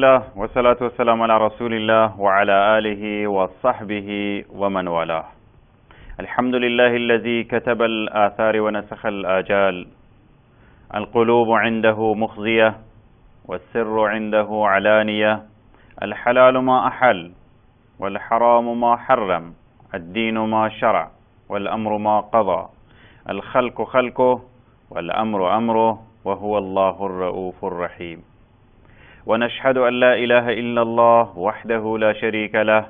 الله، والصلاة والسلام على رسول الله وعلى آله وصحبه ومن والاه. الحمد لله الذي كتب الآثار ونسخ الآجال. القلوب عنده مخزية، والسر عنده علانية. الحلال ما أحل، والحرام ما حرم. الدين ما شرع، والأمر ما قضى. الخلق خلقه، والأمر أمره، وهو الله الرؤوف الرحيم. ونشهد أن لا إله إلا الله وحده لا شريك له،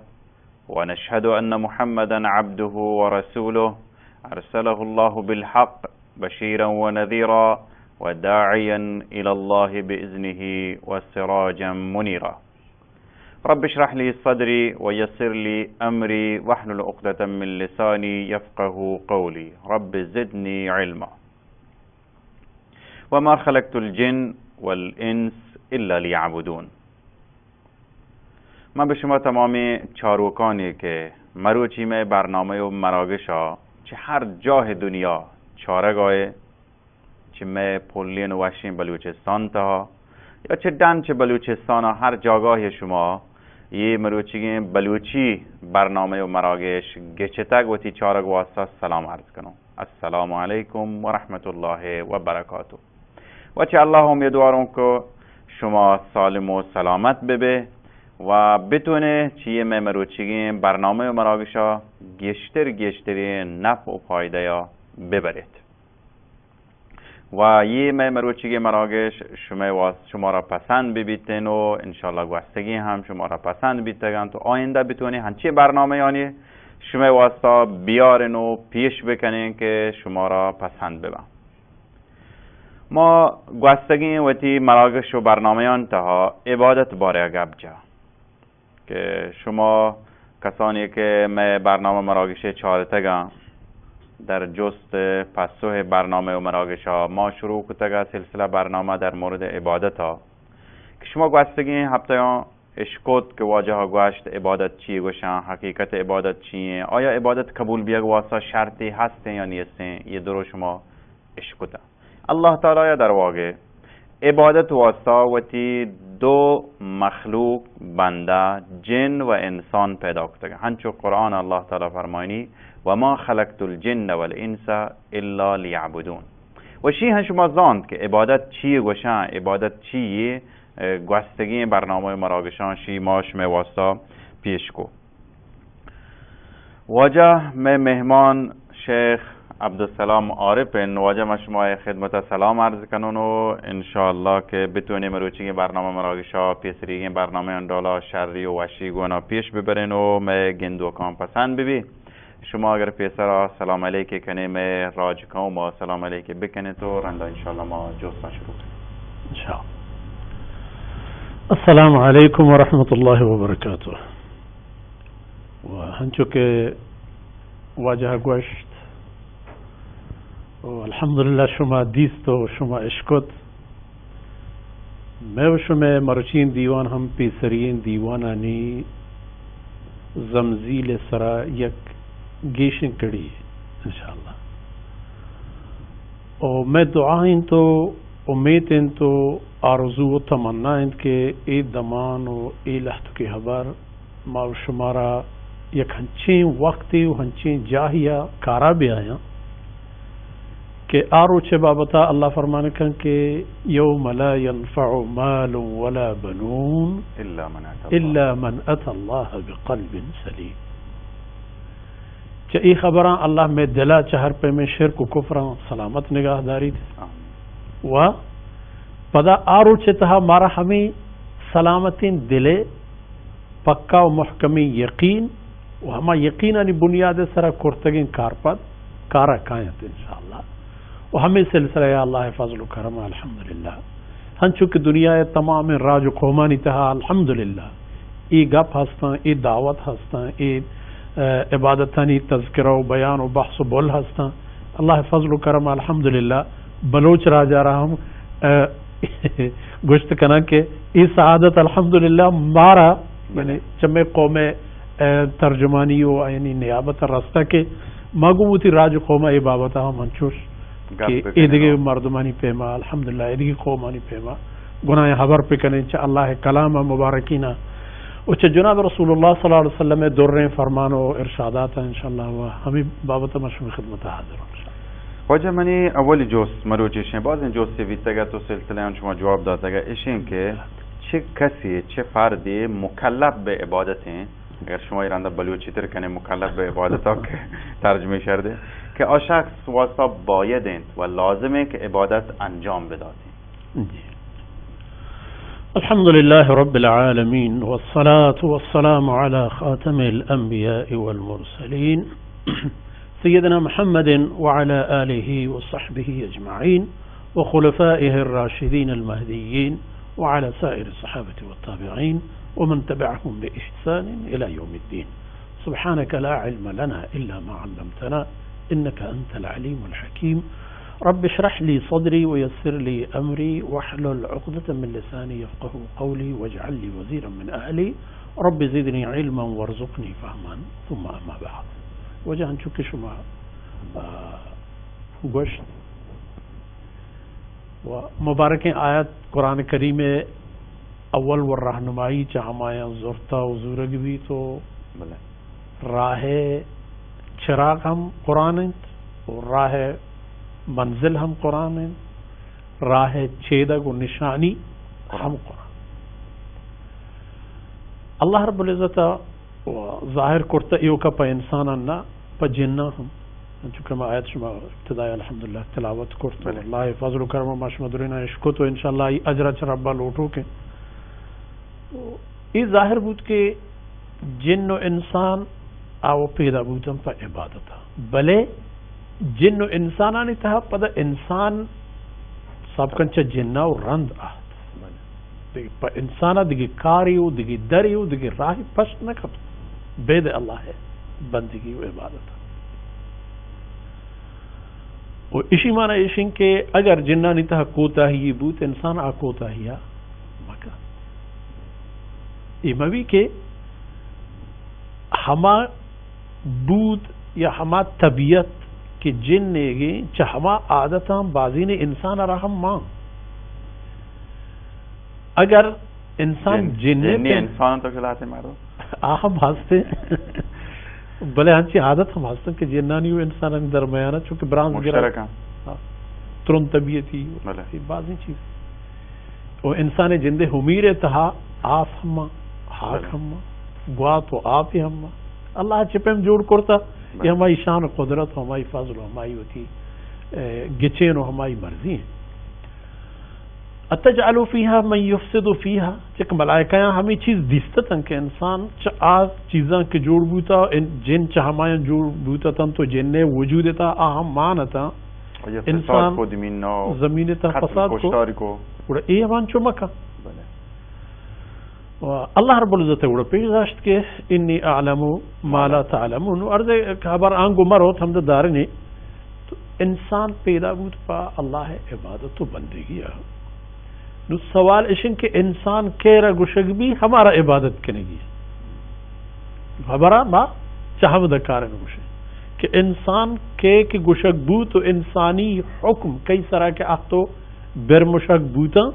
ونشهد أن محمدا عبده ورسوله، أرسله الله بالحق بشيرا ونذيرا، وداعيا إلى الله بإذنه وسراجا منيرا. رب اشرح لي صدري ويسر لي أمري واحلل عقدة من لساني يفقه قولي. رب زدني علما. وما خلقت الجن والإنس إلا ليعبدون. من به شما تمامیں چاروکانی که مروچی مئے برنامه و مراگشا چه هر جاه دنیا چارگ آئے، چه مئے پلین و وشین بلوچستان تها یا چه ڈن چه بلوچستان، هر جاگاهی شما یه مروچیگیں بلوچی برنامه و مراگش گچتگ، وتی چارگ واسطه سلام عرض کنوں. السلام علیکم و رحمت الله و برکاته. و چه الله امیدواروں که شما سالم و سلامت ببے و بتونے چه یه مئے مروچیگیں برنامه و مراگشا گیشتر گیشترین نفع و فایده یا ببریت. و یه مئے مروچیگیں مراگش شمئے واس-، شما را پسند ببیتین و انشاءالله گوستگی هم شما را پسند بیتگنت و آینده بتوانی هنچی برنامه یانی شمئے واسطه بیارین و پیش بکنین که شما را پسند ببن. ما گوستگیں وتی مراگش و برنامه‌یان تها عبادت بارے گپ جا که شما کسانی که مئے برنامه مراگش چارتگاں، در جست پسوه برنامه و مراگشا ما شروع کتگا سلسله برنامه در مورد عبادتا که شما گوستگیں هفته‌یان اشکت که واجه گوشت عبادت چی گوشن، حقیقت عبادت چی ہیں، آیا عبادت قبول بیگ واسطه شرطی هستیں یا نیستیں، یه درو شما اشکتہ. اللہ تعالی ءَ در واقع عبادت واسطہ وتی دو مخلوق، بندہ، جن و انسان پیدا کتگ. ہنچو قرآن اللہ تعالی فرمائنی: وما خلقت الجن والانس الا لیعبدون. و شی ہن شما زانت کہ عبادت چی گوشاں، عبادت چی یے، گوستگیں برنامہ مراگشاں شی ما شمئے واسطہ پیش کو. واجہ مئے مہمان شیخ عبدالسلام عارف انت. واجہ ما شمئے خدمت سلام عرض کنن و انشاءاللہ کہ بتوانیں مروچیگیں برنامہ مراگشا پیسریگیں برنامہ ان ڈولا شری و وشی گونا پیش ببرین و مئے گندوکاں پسند ببی. شما اگر پیسرا سلام علیک کنے، مئے راج قوم سلام علیک بکنے تو رندا انشاءاللہ ما جوستا شروع کنیں. انشاءاللہ. السلام علیکم ورحمۃ اللہ وبرکاتہ. و ہنچو کہ واجہ گوشت، و الحمدللہ شما دیست و شما اشکت، مئے و شمئے مرچین دیوان ہم پیسریگیں دیوانانی زمزیل سرا یک گیشیں کڑی انشاءاللہ. و مئے دعا انت و امیت انت و آرزو و تمنا انت کہ اے دمان و اے لہتکے ہبر ما و شمارا یک ہنچیں وقتے و ہنچیں جاہیا کارا بیایاں کہ آ روچے بابتا اللہ فرمان کن کہ یوم لا ینفع مال ولا بنون الا من اتی اللہ، الا من اتی اللہ بقلب سلیم. چہ اے خبراں اللہ مئے دلا چہ ہر پیمیں شرک و کفراں سلامت نگاہ داریت. آمین. و پدا آ روچے تہا مارا ہمیں سلامتیں دلے پکا و محکمیں یقین و ہما یقینانی بنیاد سرا کرتگیں کارپد کارا کاینت انشاءاللہ. و ہمیں سلسلہ یا اللہ فضل و کرم الحمدللہ. ہنچو کہ دنیا تمام راج و قومانی تہا الحمدللہ اے گپ ہستاں، اے دعوت ہستاں، اے، اے، عبادتانی تذکرہ و بیان و بحث و بول ہستاں. اللہ فضل و کرم الحمدللہ. بلوچ راجا را ہم، اے، گوشت کناں کہ اے سعادت الحمدللہ مارا، یعنی چمے قوم، اے، ترجمانی و یعنی نیابت رستہ کہ ما گوں وتی راج و قوم اے بابت ہم انچوش گپ کہ بکنیں اے دگہ و مردمانی پیما الحمدللہ اے دگہ قومانی پیما گناہ حبر پکنیں چہ اللہ کلام مبارکینا و چہ جناب رسول اللہ صلی اللہ علیہ وسلم دریں فرمان و ارشادات، انشاءاللہ و ہمیں بابت ما شمئے خدمت حاضر ہوں۔ واجہ منی اولی جوست مروچی شیں، بازیں جوستے بیتگ ات و سلسلہ آن شما جواب داتگ ات، اشیں کہ چہ کسی، چہ فردی مکلف بہ عبادتیں، اگر شما ایران دا بلوچی تر کنے مکلف بہ عبادت کہ ترجمہ شر دے کہ آ شخص واسطہ باید انت و لازم انت کہ عبادت انجام بداتیں۔ جی۔ الحمد لله رب العالمين، والصلاة والسلام على خاتم الأنبياء والمرسلين، سيدنا محمد وعلى آله وصحبه أجمعين، وخلفائه الراشدين المهديين، وعلى سائر الصحابة والتابعين، ومن تبعهم بإحسان إلى يوم الدين. سبحانك لا علم لنا إلا ما علمتنا إنك أنت العليم الحكيم. رب اشرح لي صدري ويسر لي أمري واحلل عقدة من لساني يفقهوا قولي واجعل لي وزيرا من أهلي رب زدني علما وارزقني فهما. ثم أما بعد. واجہ انچو کہ شما، آ، گوشت، و مبارکیں آیت قرآن کریم اول و رہنمائی چہ ہمایاں زرتا و زورگ بیت و بلے۔ راہ چراغ ہم قرآن انت و راہ منزل ہم قرآن انت، راہ چیدگ و نشانی ہم قرآن۔ اللہ رب العزت و ظاہر کرتہ ایوکا پہ انساناں نہ، پہ جناں ہم۔ انچو کہ ما آیت شما ابتدائی الحمدللہ تلاوت کرت و بلے۔ اللہ فضل و کرم ما شما درینا اشکت و انشاءاللہ ای اجر چہ ربا لوٹو کہ۔ تو ای ظاہر بوت کہ جن و انسان آو پیدا بوتن پہ عبادتا۔ بلے جن و انسانانی تہا پدا انسان سب کن چہ جنا و رند آہت۔ دگہ پہ انسان ء دگہ کارے و دگہ درے و دگہ راہے پشت نہ کپت بید اللہ ء بندگی و عبادت۔ و اشی معنی ایش انت کہ اگر جنانی تہا کوتاہی بوت، انسان آ کوتاہی ء مکن۔ اے مبی کہ ہما بوت یا ہما طبیعت کہ جن ایگیں چہ ہما عادتاں بازین انسان ء را ہم مان۔ اگر انسان جن، جن جنی انت، انسان تو کلاتے مارو۔ آ ہم ہستے۔ بلے ہنچی عادت ہم ہستن کہ جنانی و انسانانی درمیان چونکہ برانز گرا مشترک ہیں۔ ہاں۔ ترند طبیعتی بلے۔ بازیں چیز۔ و انسان جندے ہمیر تہا آس ہما، ہاک بلے۔ ہما، گوات و آپ ہما۔ اللہ چہ پیم جوڑ کرتا، بلے۔ یہ ہمائی شان و قدرت و ہمائی فضل و ہمائی وتی، اے، گچین و ہمائی مرضی ہیں۔ اتجعل فیها من یفسد فیها، چک ملائکیاں ہمیں چیز دیستتن کہ انسان چہ آ چیزاں کہ جوڑ بوتا، ان-، جن چہ ہمایاں جوڑ بوتتن تو جن وجود تا آ ہم مانتا۔ آیا فساد انسان کو زمین نو، زمین تا قتل فساد کو۔ کشتاری کو۔ گڑا اے ہمان چو مکن۔ بلے۔ و اللہ رب العزت گڑا پیش داشت کہ انی اعلم ما لا تعلمون۔ عرض خبر آنگو مروت ہم دارنی۔ تو انسان پیدا بوت پہ اللہ عبادت و بندگی ء۔ نو سوال اشن کہ انسان کیرا گشگ بی ہمارا عبادت کنگی۔ خبرا ما چہ ہم دکارن گشن کہ انسان کے کہ گشگ بوت و انسانی حکم کئی سرا کہ اخت و برمشگ بوتاں،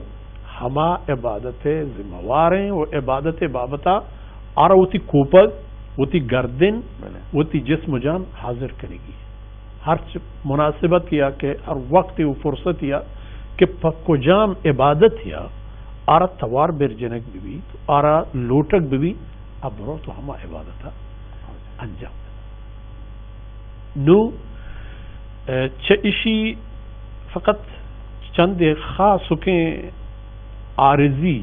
ہما عبادت ذمہ واریں و عبادت بابتا آرا وتی کوپگ، وتی گردن، بلے۔ وتی جسم و جان حاضر کنگی۔ ہرچ مناسبت یا کہ ہر وقت و فرصت یا کہ پہ کجام عبادت یا آرا توار بر جنگ ببی، آرا لوٹگ ببی، ابرو تو ہما عبادتا انجام۔ نو، اے، چہ اشی فقط چند خاصکیں عارضی،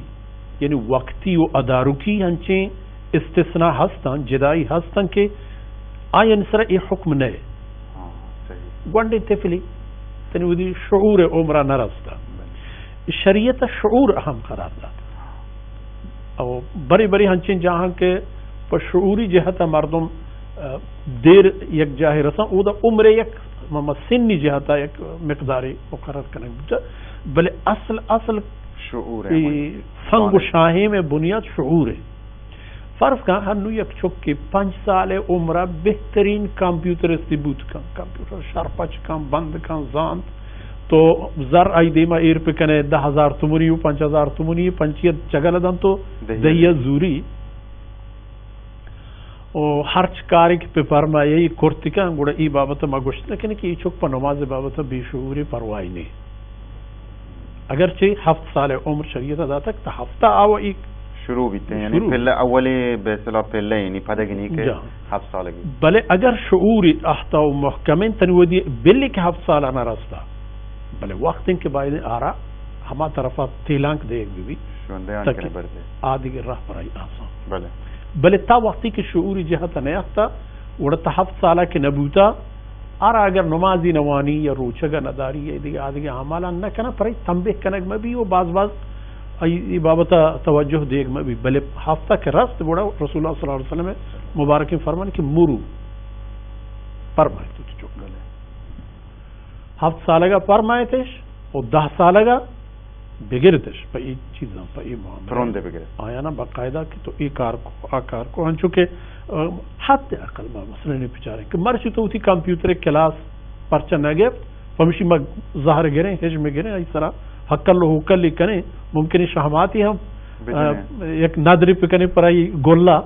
یعنی وقتی و ادارکی ہنچیں استثناء ہستن، جدائی ہستن کہ آیان سر اے حکم نئے۔ ہاں، صحیح۔ گونڈیں طفلی تنی ودی شعور عمرہ نہ رستا۔ بلے۔ شریعت شعور اہم قرار دات۔ او بری بری ہنچیں جاہاں کہ پہ شعوری جہت مردم، ا، دیر یک جاہے رساں، اودا عمر یک م-، م-، سنی جہتا یک مقداری مقرر کنگ بوتا، بلے اصل، اصل شعور ہے، اے ہماری سنگ و شاہیم بنیاد شعور ہے۔ فرض کن ہنو یک چکے پنچ سال عمرہ بہترین کمپیوٹرستی بوت کن، کمپیوٹر شرپچ کن، بند کن، زانت، تو زر آئی دیما ایر پہ کنے، دہ ہزار تومنی و پنچ ہزار تومنی، پنچیت چگل دنت و دہی دہی زوری۔ و ہرچ کارے کہ پہ پرمائے کرتکن، گڑا ای بابت ما گوشت نہ کنے کہ ای چک پہ نماز بابت بے شعوری، پرواہی نے۔ اگرچہ ہفت سال عمر شریعت داتگ، تا ہفتہ آو ای شروع بیتے، یعنی شروع۔ پہلے اولی بے اصطلاح پہلے، یعنی پدگنی کے جا۔ ہفت سالگی۔ بلے اگر شعور احتا و محکمیں تنی ودی بلی کہ ہفت سال نہ رستا، بلے وقت ان کہ باید آرا ہما طرفا تیلانک دیگ بی بی، شوندے آن تاکہ کنے برتے۔ آدگہ راہ پرائی آسان۔ بلے۔ بلے تا وقتی کہ شعوری جہت نیاتا، وڑا تا ہفت سالہ کہ نبوتا، آرا اگر نمازی نوانی یا روچگ نداری یا دیگہ آدگہ اعمالان نہ کنا، پرائی تنبیہ کنگ مبی و باز باز ای، ای بابت توجہ دیگ مبی۔ بلے ہفتہ کہ رست، وڑا رسول اللہ صلی اللہ علیہ وسلم مبارکیں فرمان کہ مرو، پرمائے تو چک۔ ہفت سالگا پرمائتش و دہ سالگا بگرتش پہ ای چیزاں، پہ ای معاملہ۔ ترندے بگرت۔ آیانا باقاعدہ کہ تو ای کار کو، آ کار کو، انچو کہ، ام، حد اقل ما مثلاً بچاریں کہ مرچی تو وتی کمپیوٹر کلاس پرچہ نہ گپت، پمشی ما زہر گریں، ہجم گریں، ای سرا ہکل و ہوکلی کنیں، ممکن ہے شہماتی ہم، بجنیں۔ آ، یک ندری پکنیں پرائی گلہ۔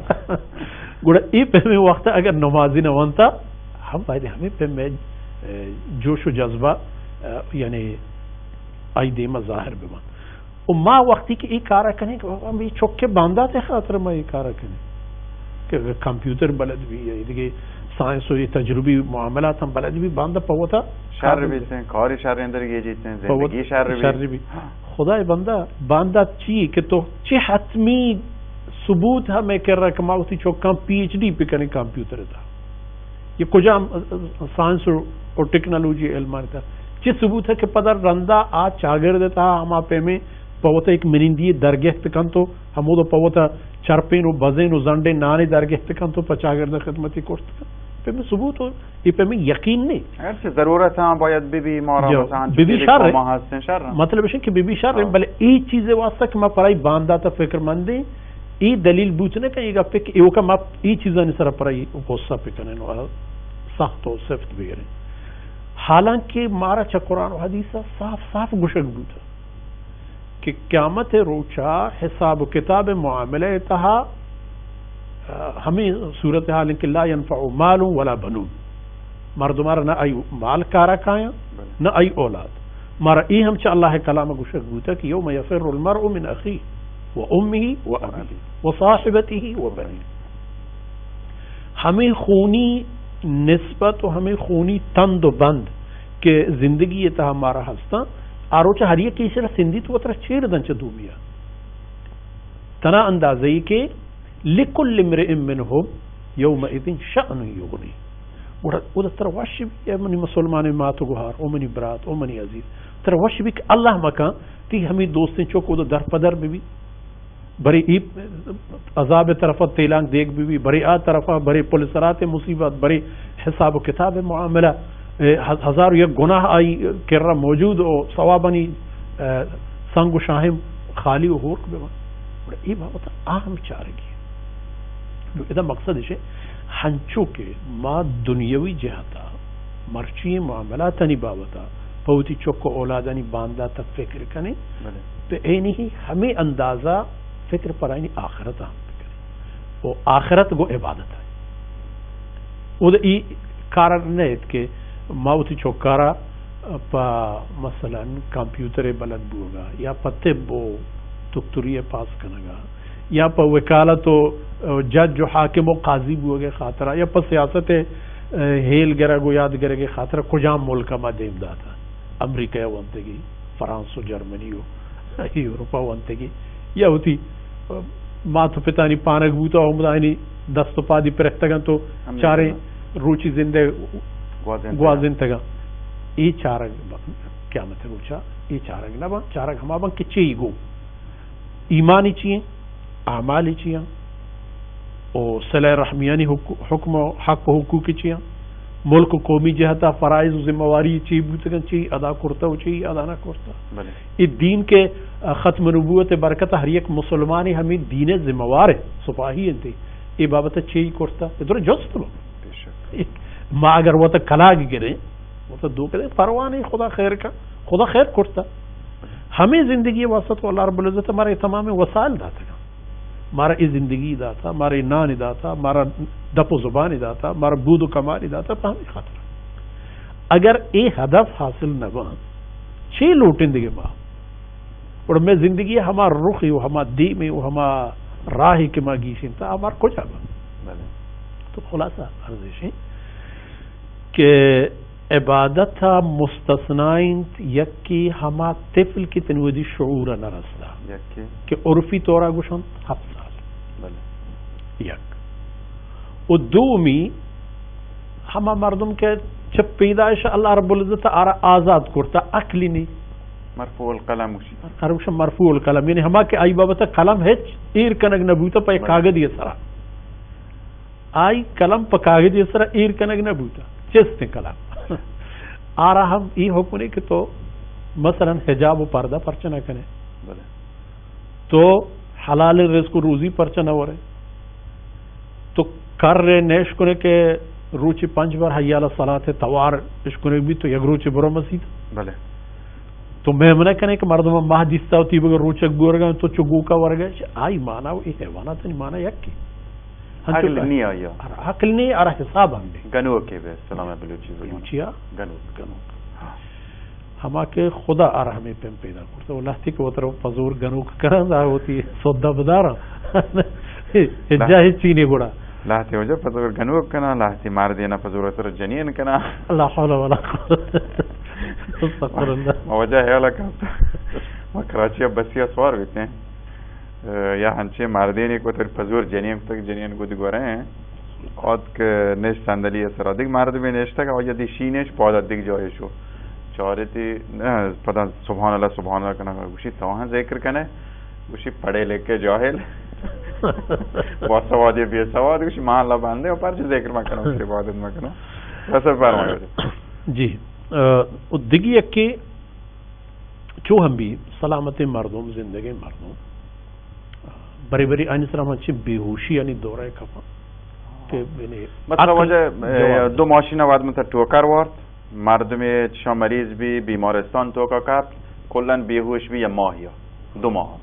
گڑا ای پیمیں وقت اگر نمازی نہ ونتا، ہم باید ہمیں پیمیں، آ، جوش و جذبہ، آ، یعنی آئی دیما ظاہر ببنت۔ و ما وقتی کہ ای کارا کنیں کہ بابا، ہمیں چکے باندات خاطر ما ای کارا کنیں کہ اگر کمپیوٹر بلد بی یا دیگہ سائنس و یہ تجربی معاملات ہم بلد بی، باندا پہ وتا شر بیتیں، کاری شر اندر گیجیتیں، پہ وتا زندگی شر بی۔ شر بی۔ خدائے بندہ، باندات چی کہ تو چی حتمی ثبوت ہمیں کر رہا کہ ما اسی چکاں پی ایچ ڈی پہ کنیں کمپیوٹر تا؟ یہ کجام سائنس و، و ٹیکنالوجی علمان تا؟ چی ثبوت ہے کہ پدا رندا آ چاگرد تا ہما پیمیں پہ وتا ایک منندی درگہت کنت و ہمودا پہ وتا چرپین و بزین و زنڈین نانی درگہت کنت و پہ چاگرد خدمتی کرت کنت؟ پیمیں ثبوت و یہ پیمیں یقین نہیں۔ اگرچہ ضرورت ہاں باید بی بی، مارا جو مثلاً بی بی چیزی شر ہے۔ قوما ہستیں شر ہیں۔ مطلب ہے کہ بی بی شر ہیں، ہاں۔ بلے ای چیز واسطہ کہ ما پرائی باندات فکر مندیں، ای دلیل بوت نہ کہ ای گپے کہ ایوکا ما ای چیزانی سرا پرائی غصہ پکنیں و سخت و سفت بگریں۔ حالانکہ مارا چہ قرآن و حدیث صاف صاف گوشگ بوتا کہ قیامت روچا حساب و کتاب معاملہ تہا، آ، ہمیں صورتحال کہ لا ينفع مال ولا بنون، مردمارا نہ آئی مال کارا کایاں، نہ آئی اولاد۔ مارا ای ہم چہ اللہ کلام گوشگ بوتا کہ یوم یفر المرء من اخیہ و امہ و ابیہ و صاحبتہ و بنیہ۔ ہمیں خونی نسبت و ہمیں خونی تند و بند کہ زندگی تہا مارا ہستاں، آ روچا ہر یک ایشرا سندی تو وترا چیر دن چہ دومیا۔ تنا اندازہ ای کہ لکل امرئ منهم یومئذ شأن یغنیہ۔ گڑا، گڑا ترا وش بی، اے منی مسلمان مات و گوہار، او منی برات، او منی عزیز، ترا وش بی کہ اللہ مکان تی ہمیں دوستیں چوک او در پدر بی بی۔ برے ای عذاب طرف تیلانک دیگ بی بی، برے آ طرف، برے پل صراط مصیبت، برے حساب و کتاب معاملہ، اے، ہز-، ہزار و یک گناہ آئی کرا موجود و ثوابانی، اے، سنگ و شاہم خالی و ہورک ببن۔ گڑا اے بابت آ ہم چارگی۔ نو ادا مقصد اش ہنچو کہ ما دنیاوی جہتا مرچی معاملاتانی بابتا پہ وتی چک و اولادانی باندات فکر کنیں، بلے۔ پہ عینی ہمیں اندازہ فکر پر آئینی آخرت ہم بکنیں۔ و آخرت گو عبادت ہے۔ او دا ای کار نیت کہ ما وتی چکارا پہ مثلاً کمپیوٹر بلد بوگا یا پہ طب و دکتری پاس کنگا یا پہ وکالت و جج و حاکم و قاضی بوگے خاطرا یا پہ سیاست ہیل گرگ و یاد گرگے خاطرا کجام ملک ما دیم داتا؟ امریکہ ونتگی، فرانس و جرمنی و یورپا ونتگی، یا وتی مات و پتانی پانگ بوتا و ہمدانی دست و پادی پرختگن تو ہمے چاریں سنا۔ روچی زندے گوازینتگا۔ گوازینتگا۔ ای چارگ ب-، قیامت روچا ای چارگ نہ بان، چارگ ہما بان کہ چی گو۔ ایمانی چی ہیں؟ اعمالی چی ہیں؟ و صلہ رحمیانی حک-، حکم و حق و حقوق چی ہیں؟ ملک و قومی جہتا فرائض و ذمہ واری چی بوتگن، چی ادا کرتا و چی ادا نہ کرتا۔ بلے۔ ای دین کے، آ، ختم نبوت برکت ہر یک مسلمانی ہمیں دین ذمہ وار ہے، سپاہی انتی۔ ای بابت چی کرتا؟ ای در جست لو۔ بے شک۔ ما اگر وتا کلاگ گریں، وتا دو کریں، پرواہ نہیں، خدا خیر کا۔ خدا خیر کرتا. ہمیں زندگی واسطہ تو اللہ رب العزت مارا یہ تمام وسائل داتا. مارا یہ زندگی داتا، مارا یہ نان داتا، مارا دپ و زبان داتا، مارا بود و کمال داتا، پہ ہمیں خاطر. اگر اے ہدف حاصل نہ بان، چے لوٹیں دیگہ ما؟ اور میں زندگی ہما رخ و ہما دیم و ہما راہ کہ ما گیشیں تا ہمار کجا با؟ بلے. تو خلاصہ عرض ہے کہ عبادت ء مستثنی انت یکے ہما طفل کہ تنی وتی شعور ء نہ رستا، یکے. کہ عرفی طور ء گوشنت ہفت سال. بلے. یک. و دومی ہما مردم کہ چہ پیدائش اللہ رب العزت آرا آزاد کرتا، عقلی نی. مرفوع القلم گوشی. آرا گوشن مرفوع القلم، یعنی ہما کہ آئی بابت قلم ہچ ایر کنگ نہ بوتا پہ یک بلے. کاگدی سرا. آئی قلم پہ کاگدی سرا ایر کنگ نہ بوتا، چستیں قلم. آرا ہم ای حکم نے کہ تو مثلاً حجاب و پردہ پرچہ نہ کنے؟ بلے. تو حلال رزق و روزی پرچہ نہ ورے؟ تو کر نیش کنے کہ روچی پنچ بار حی علی الصلاۃ توار اش کنے بھی تو یک روچی برو مسیت؟ بلے. تو مہمنہ کنے کہ مردم ماہ دیستا و تی بگر روچک بورگا تو چو گوکا ورگا، آئی مانا و ای حیوانات نی مانا یکی. ہنچو عقل کہ نی آیا. ار عقل نی، ار حساب ہم نی. گنوکے بے سلام بلوچی زبان. بلوچیا؟ گنوک. گنوک. ہما کہ خدا ار ہمیں پیم پیدا کرتا. و لہتی کہ وتر پزور گنوک کرن، دا ہوتی سودا بدارا. جاہی چینی گڑا. لہتی وجہ پزور گنوک کنا، لہتی مردینا پزور تر جنین کنا. لا حول ولا قوة. استغفر اللہ. ما وجہ حیال کرتا. ما کراچی اب بسیا سوار بیتے ہیں. اه، یا ہنچیں مردینے کو تر پزور جنین تک جنین کو دی گورے ہیں. آت کہ نشت صندلی سرا دیگ مردمے نشتگ، آیا دی شینش پادا دیگ جایشو. چارتی، نه، پدا سبحان اللہ، سبحان اللہ کنا، گوشی تو ہاں ذکر کنے؟ گوشی پڑھے لکھے جاہل. با سوادی بے سواد، گوشی مان اللہ بندے، و پرچہ ذکر مکنو، گوشی عبادت مکنو. بس فرمائے. جی، اه، و دگی یکی چو ہم بی سلامتیں مردم، زندگیں مردم، بری بری آنی سرا ہم انچیں بے ہوشی آنی دورہ کپاں کہ یعنی مثلاً عقل وجہ، اه، جواب دو ماشین واد من تا ٹوکر وارت، مردم چشاں مریض بی، بیمارستان توکا کپت، کلاً بے ہوش بی یا ماہ یا دو ماہ.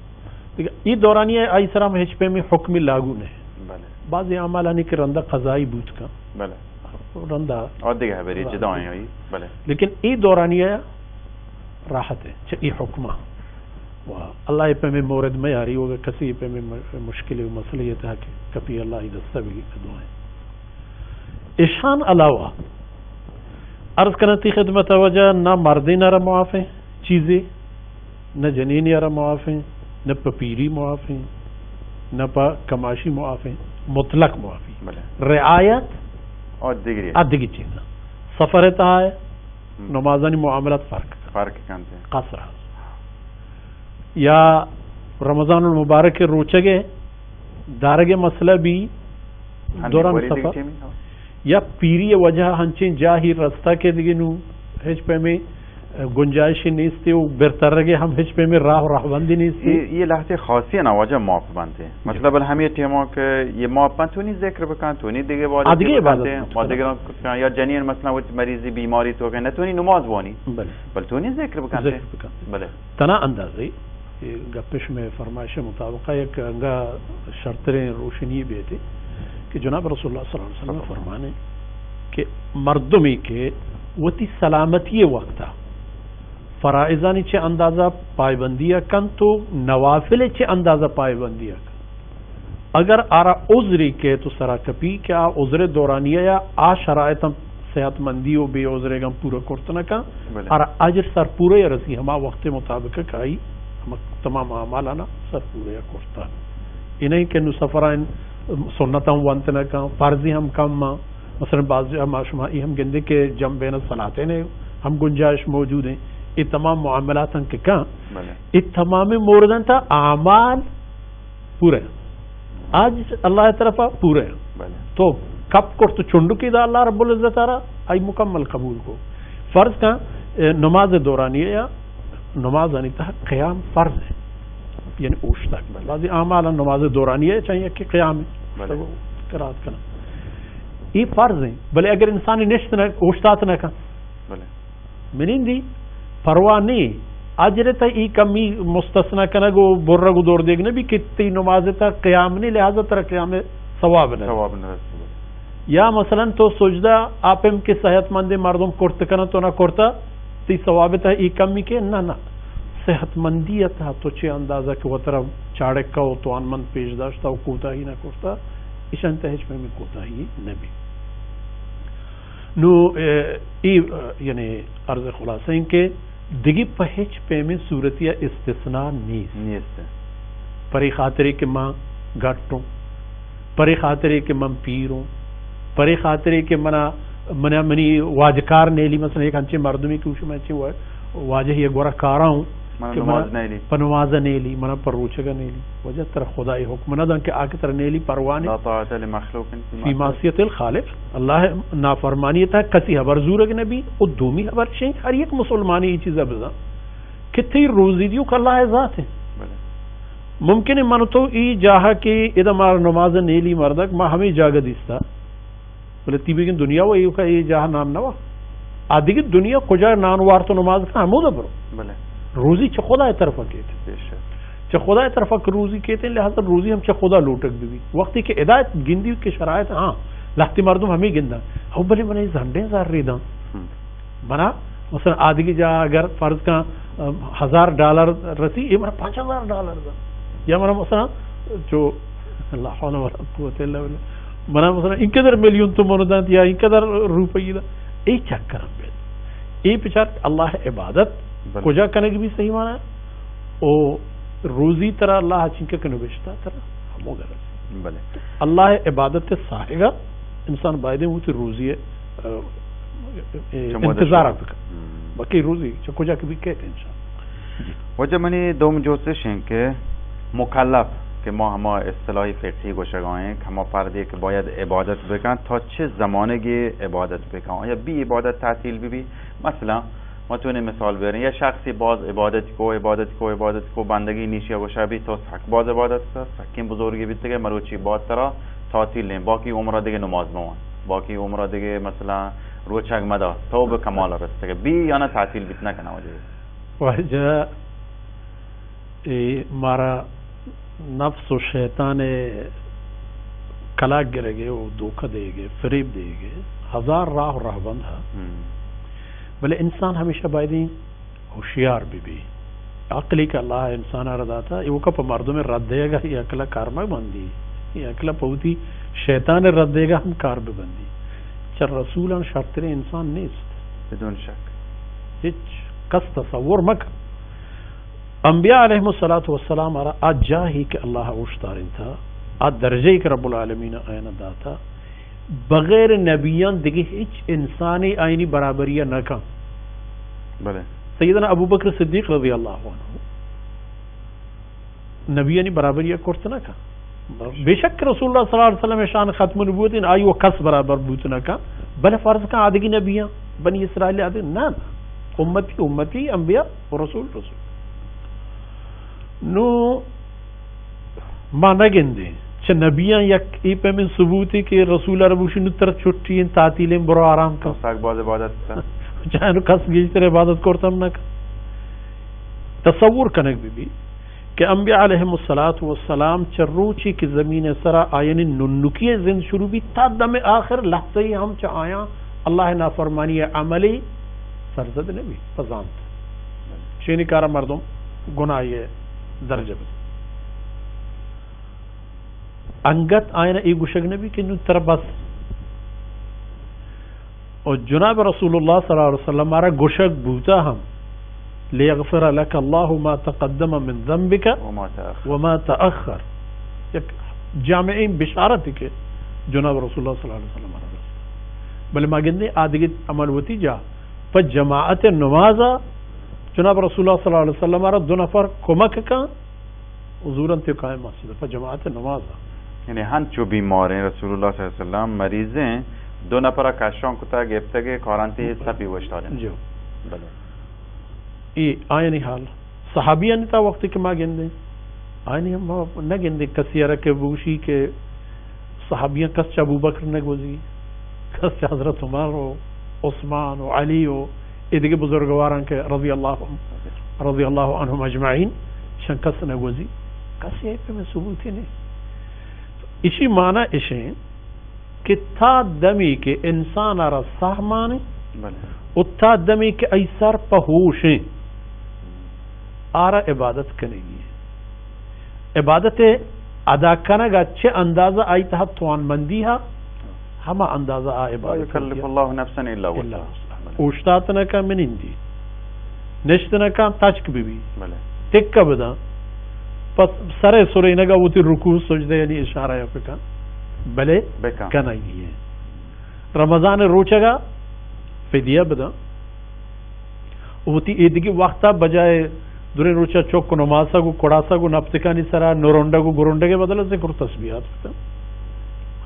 دیگہ ای دورانی ہے، آئی سرا ہم ہچ پیمی حکمی لاگو نہیں. بلے. بعضی اعمالانی کہ رندہ قضائی بوت کن. بلے. رندا. اور دیگہ ہے بری جدا ہیں آئی. بلے. لیکن ای دورانی ہے راحت ہے، چہ ای حکمہ. و اللہ پہ میں مورد میں آری ہوگا، کسی پہ میں م-، مشکل و مسئلہ یہ تھا کہ کپی اللہ ہی دستہ بھی دعائیں. ایشان علاوہ عرض کرنا تی خدمت وجہ نہ مردین را معاف ہیں چیزیں، نہ جنین را معاف ہیں، نہ پہ پیری معاف ہیں، نہ پہ کماشی معاف ہیں، مطلق معافی. بلے. رعایت اور دیگری. آ دیگی چیز. سفر تہا ہے، ہم. نمازانی معاملات فرق. فرق کنتے. قصر ہے. یا رمضان المبارک روچگے دارگے مسئلہ بھی ہنی دوران بوری سفر. دیگی چیمی؟ یا پیری وجہ ہنچیں جاہی رستہ کہ دیگی نو ہچ پیمیں گنجائشی نیستی و برترگے ہم ہچ پیمیں راہ و راہبندی نیستی. یہ، یہ لہتے خاصی نواجہ معاف بنتے. مطلب الہمی ٹیموں کہ یہ معاف بنتے، تو نہیں ذکر بکن، تو نہیں دیگه عبادت آ دیگه بکن، عبادت تے، بکن. ما دیگه کچھ یا جنین مثلاً وہ مریضی بیماری تو کہ نہ تو نہیں نماز وانی. بلے. بل تو نہیں ذکر بکن تے. ذکر بکن. بلے. تنا اندازے، یہ گپش میں فرمائش مطابق یک انگا شرتریں روشنی بیتے کہ جناب رسول اللہ صلی اللہ علیہ وسلم فرمانے کہ مردمی کہ وتی سلامتی وقتا فرائضانی چہ اندازہ پائبندی کنت و نوافل چہ اندازہ پائبندی کنت، اگر آرا عذری کہ تو سرا کپی کہ آ عذر دورانیہ یا آ شرائط ہم صحت مندی و بے عذرے گم پورا کرت نہ کن، بلے. آرا اجر سر پورے رسی ہما وقت مطابق کہ آئی ہما تمام اعمالانا سر پورے کرتا. انہیں کہ نو سفران سنت ہم وانت نہ کن، فرضی ہم کم ما، مثلاً بعض جا ما شما ای ہم گندے کہ جمع بین الصلاتین ہم گنجائش موجود ہیں. یہ تمام معاملات ہم کہ کن، بلے. یہ تمام موردن تا اعمال پورے. آج اللہ طرف پورے. بلے. تو کپ کرت چنڈکی دا اللہ رب العزت آرا، آئی مکمل قبول کو. فرض کن، اے، نماز دورانی یا نماز آنی تہ قیام فرض ہے. یعنی اوشتاک. بلے. بعضی اعمال نماز دورانی ہے، چاہیے کہ قیام ہے. بلے. تو قرات کنا. یہ فرض ہیں. بلے اگر انسانی نشت نہ، اوشتات نہ کن. بلے. منندی پرواہ نی، اجر تہ ای کمی مستثنی کنگ و برگ و دور دیگ نبی کہ تی نماز تہ قیام نی، لہذا ترا قیام ثواب نہ۔ ثواب نہ رسیت۔ یا مثلاً تو سجدہ آ پیم کہ صحت مندیں مردم کرت کنن تو نہ کرتا، تی ثواب تہ ای کمی کہ نہ، نہ۔ صحت مندی تہ تو چہ اندازہ کہ وترا چاڑکہ و توانمند پیش داشتا و کوتاہی نہ کرتا، ایشان تہ ہچ پیمیں کوتاہی نبی۔ نو، اے، ای، اے، یعنی عرض خلاصہ این کہ دگہ پہ ہچ پیمیں صورتیا استثناء نیست۔ نیست۔ پرے خاطرے کہ من گٹ اوں، پرے خاطرے کہ من پیر اوں، پرے خاطرے کہ منا، منا، منی واجکار نیلی، مثلاً یک انچیں مردمی کہ شما چی وا-، واجہ یہ گورا کارا اوں منا کہ منا نماز نیلی۔ پہ نماز نیلی، منا پہ روچگ نیلی۔ واجہ ترا خدای حکم نہ دان کہ آ کہ ترا نیلی پرواہ نی۔ لا طاعت لمخلوق فی فی معصیت۔ معصیت الخالق۔ اللہ نافرمانی تہ کسی حبر زورگ نبی۔ و دومی حبر چی، ہر یک مسلمانی ای چیزا بزان کہ تی روزی دیوک اللہ ذات ہے۔ بلے۔ ممکن ہے من تو ای جاہا کہ ادا مار نماز نیلی مردک، ما ہمیں جاگہ دیستا۔ بلے تی بگن دنیا و ایوکا ای جاہا نان نوا۔ آ دگہ دنیا کجا نان وارت و نماز کن ہمودا برو۔ بلے۔ روزی چہ خدا طرفا کیت۔ بے شک۔ چہ خدا طرفا کہ روزی کیت، لہذا روزی ہم چہ خدا لوٹگ بی۔ وقتی کہ ہدایت گندی کہ شرائط، ہاں، لہتی مردم ہمیں گندن۔ او بلے من ای زنڈیں زر ریداں۔ ہم۔ منا مثلاً آ دگہ جا اگر فرض کن، ام، ہزار ڈالر رسی، اے منا پنچ ہزار ڈالر دا۔ یا منا مثلاً چو، لا حول ولا قوت الا باللہ۔ منا مثلاً انقدر میلیون تومن دنت یا انقدر روپی دا۔ اے چکر ہم بیت۔ اے پچار اللہ عبادت بلے۔ کجا کنگ بی صحیح مانا؟ او روزی ترا اللہ چنکہ کہ نوشتہ ترا ہمو گرز۔ بلے۔ اللہ عبادت ساہگا انسان بایدیں وتی روزی، ا، ا، چمودا انتظار شما۔ بکن۔ ہم۔ باقی روزی چہ کجا کہ بی کیت انسان۔ واجہ منی دوم جوستش ہیں کہ مکلف کہ ما ہما اصطلاحی فقہی گوشگا ہیں کہ ہما پردے کہ باید عبادت بکن، تا چہ زمانگی عبادت بکن؟ آیا بی عبادت تعطیل بی بی؟ مثلاً ما تونے مثال بیاریں، یا شخصی باز عبادت کو، عبادت کو، عبادت کو، بندگی نیشی گوشا بی تو سک باز عبادت کو، سکیں بزرگی بیتگے، مروچی بعد ترا تعطیل لیں، باقی عمرہ دگہ نماز مہ وان، باقی عمرہ دگہ مثلاً روچگ مدا، تو بہ کمال رستگے، بی یا نہ تعطیل بیت نہ کنا وجہ۔ واجہ اے مارا نفس و شیطان کلاگ گرگے و دھوکہ دیگے، فریب دیگے، ہزار راہ و رہبند ہا۔ ہم۔ بلے انسان ہمیشہ بایدیں ہوشیار بہ بی۔ عقلی کہ اللہ انسان را داتا، ایوکا پہ مردم رد دیگا ای عقل کار مہ بندی، ای عقل پہ وتی شیطان رد دیگا ہم کار بہ بندی۔ چہ رسولان شرتریں انسان نیست۔ بدون شک۔ ہچ کس تصور مکن۔ انبیاء علیہم الصلوۃ والسلام را آ جاہی کہ اللہ اوشتارینتا، آ درجہی کہ رب العالمین آیانا داتا، بغیر نبیان دگہ ہچ انسانے آیانی برابری نہ کن۔ بلے۔ سیدنا ابوبکر صدیق رضی اللہ عنہ نبیانی برابری کرت نہ کن۔ بے شک رسول اللہ صلی اللہ علیہ وسلم شان ختم نبوت ان آئی و کس برابر بوت نہ کن۔ بلے فرض کن آدگی نبیان بنی اسرائیل آدگی نہ، نہ۔ امتی، امتی، انبیاء و رسول، رسول۔ نو ما نہ گندیں چہ نبیاں یک اے پیمیں ثبوتے کہ رسول عرب گوشی نو ترا چھٹی انت، تعطیل انت، برو آرام کن۔ ساک باز عبادت کن۔ چاہے نو کس گیشتر عبادت کرت ہم نہ کن۔ تصور کنگ بہ بی کہ انبیاء علیہم الصلوۃ والسلام چہ روچی کہ زمین سرا آیانی ننکی زند شروع بی تا دم آخر لحظہ ہم چہ آیاں اللہ نافرمانی عملی سرزد نہ بی، پزانت۔ شینی کارا مردم گناہی درجہ بی۔ انگت آیانا اے گوشگ نہ بی کہ نو ترا بس۔ و جناب رسول اللہ صلی اللہ علیہ وسلم مارا گوشگ بوتا ہم، لیغفر لک اللہ ما تقدم من ذنبک وما تأخر۔ وما تأخر۔ یک جامعین بشارتی کہ جناب رسول اللہ صلی اللہ علیہ وسلم مارا رسول۔ بلے ما گندیں آدگہ عمل وتی جا پہ جماعت نمازا جناب رسول اللہ صلی اللہ علیہ وسلم مارا دو نفر کمک کن، حضور انت قائم مسجد پہ جماعت نماز۔ یعنی ہنچو بیماریں رسول اللہ صلی اللہ علیہ وسلم مریضیں، دو نفر کشان کتا گپتگے کارانتی سپی وشتاریں۔ جو۔ بلے۔ ای آیانی حال۔ صحابیانی تا وقتی کہ ما گندیں، آیانی ہم ما نہ گندیں کسی را کہ بوشی کہ صحابیاں کس چہ ابوبکر نہ گوزی، کس چہ حضرت عمر و عثمان و علی و اے دگہ بزرگواراں کہ رضی اللہ، رضی اللہ عنہم اجمعین، شان کس نہ گوزی، کس اے پہ میں ثبوتی نہیں۔ اسی معنی اشیں کہ تا دمی کہ انسان آرا ساہ مانے، بلے۔ و تا دمی کہ ای سر پہ ہوشیں، آرا عبادت کنگی ہے۔ عبادت ادا کنگا چہ اندازہ آئی تہا توانمندی ہا، ہما اندازہ آ عبادت لا یکلف اللہ نفسا الا وسعها۔ اوشتات نہ کن منندی، نشت نہ کن تچک بہ بی، بلے۔ تکہ بداں، پس سر سرینگا وتی رکوع سجدہ یعنی اشارہ یا بکن، بلے بکن۔ کنگی ہے۔ رمضان روچگا فدیہ بداں، وتی ایدگی وقتا بجائے دریں روچا چک و نماسگ و کڑاسگ و نپتکانی سرا نرنڈگ و گرنڈگ بدل ذکر و تسبیحات بکن۔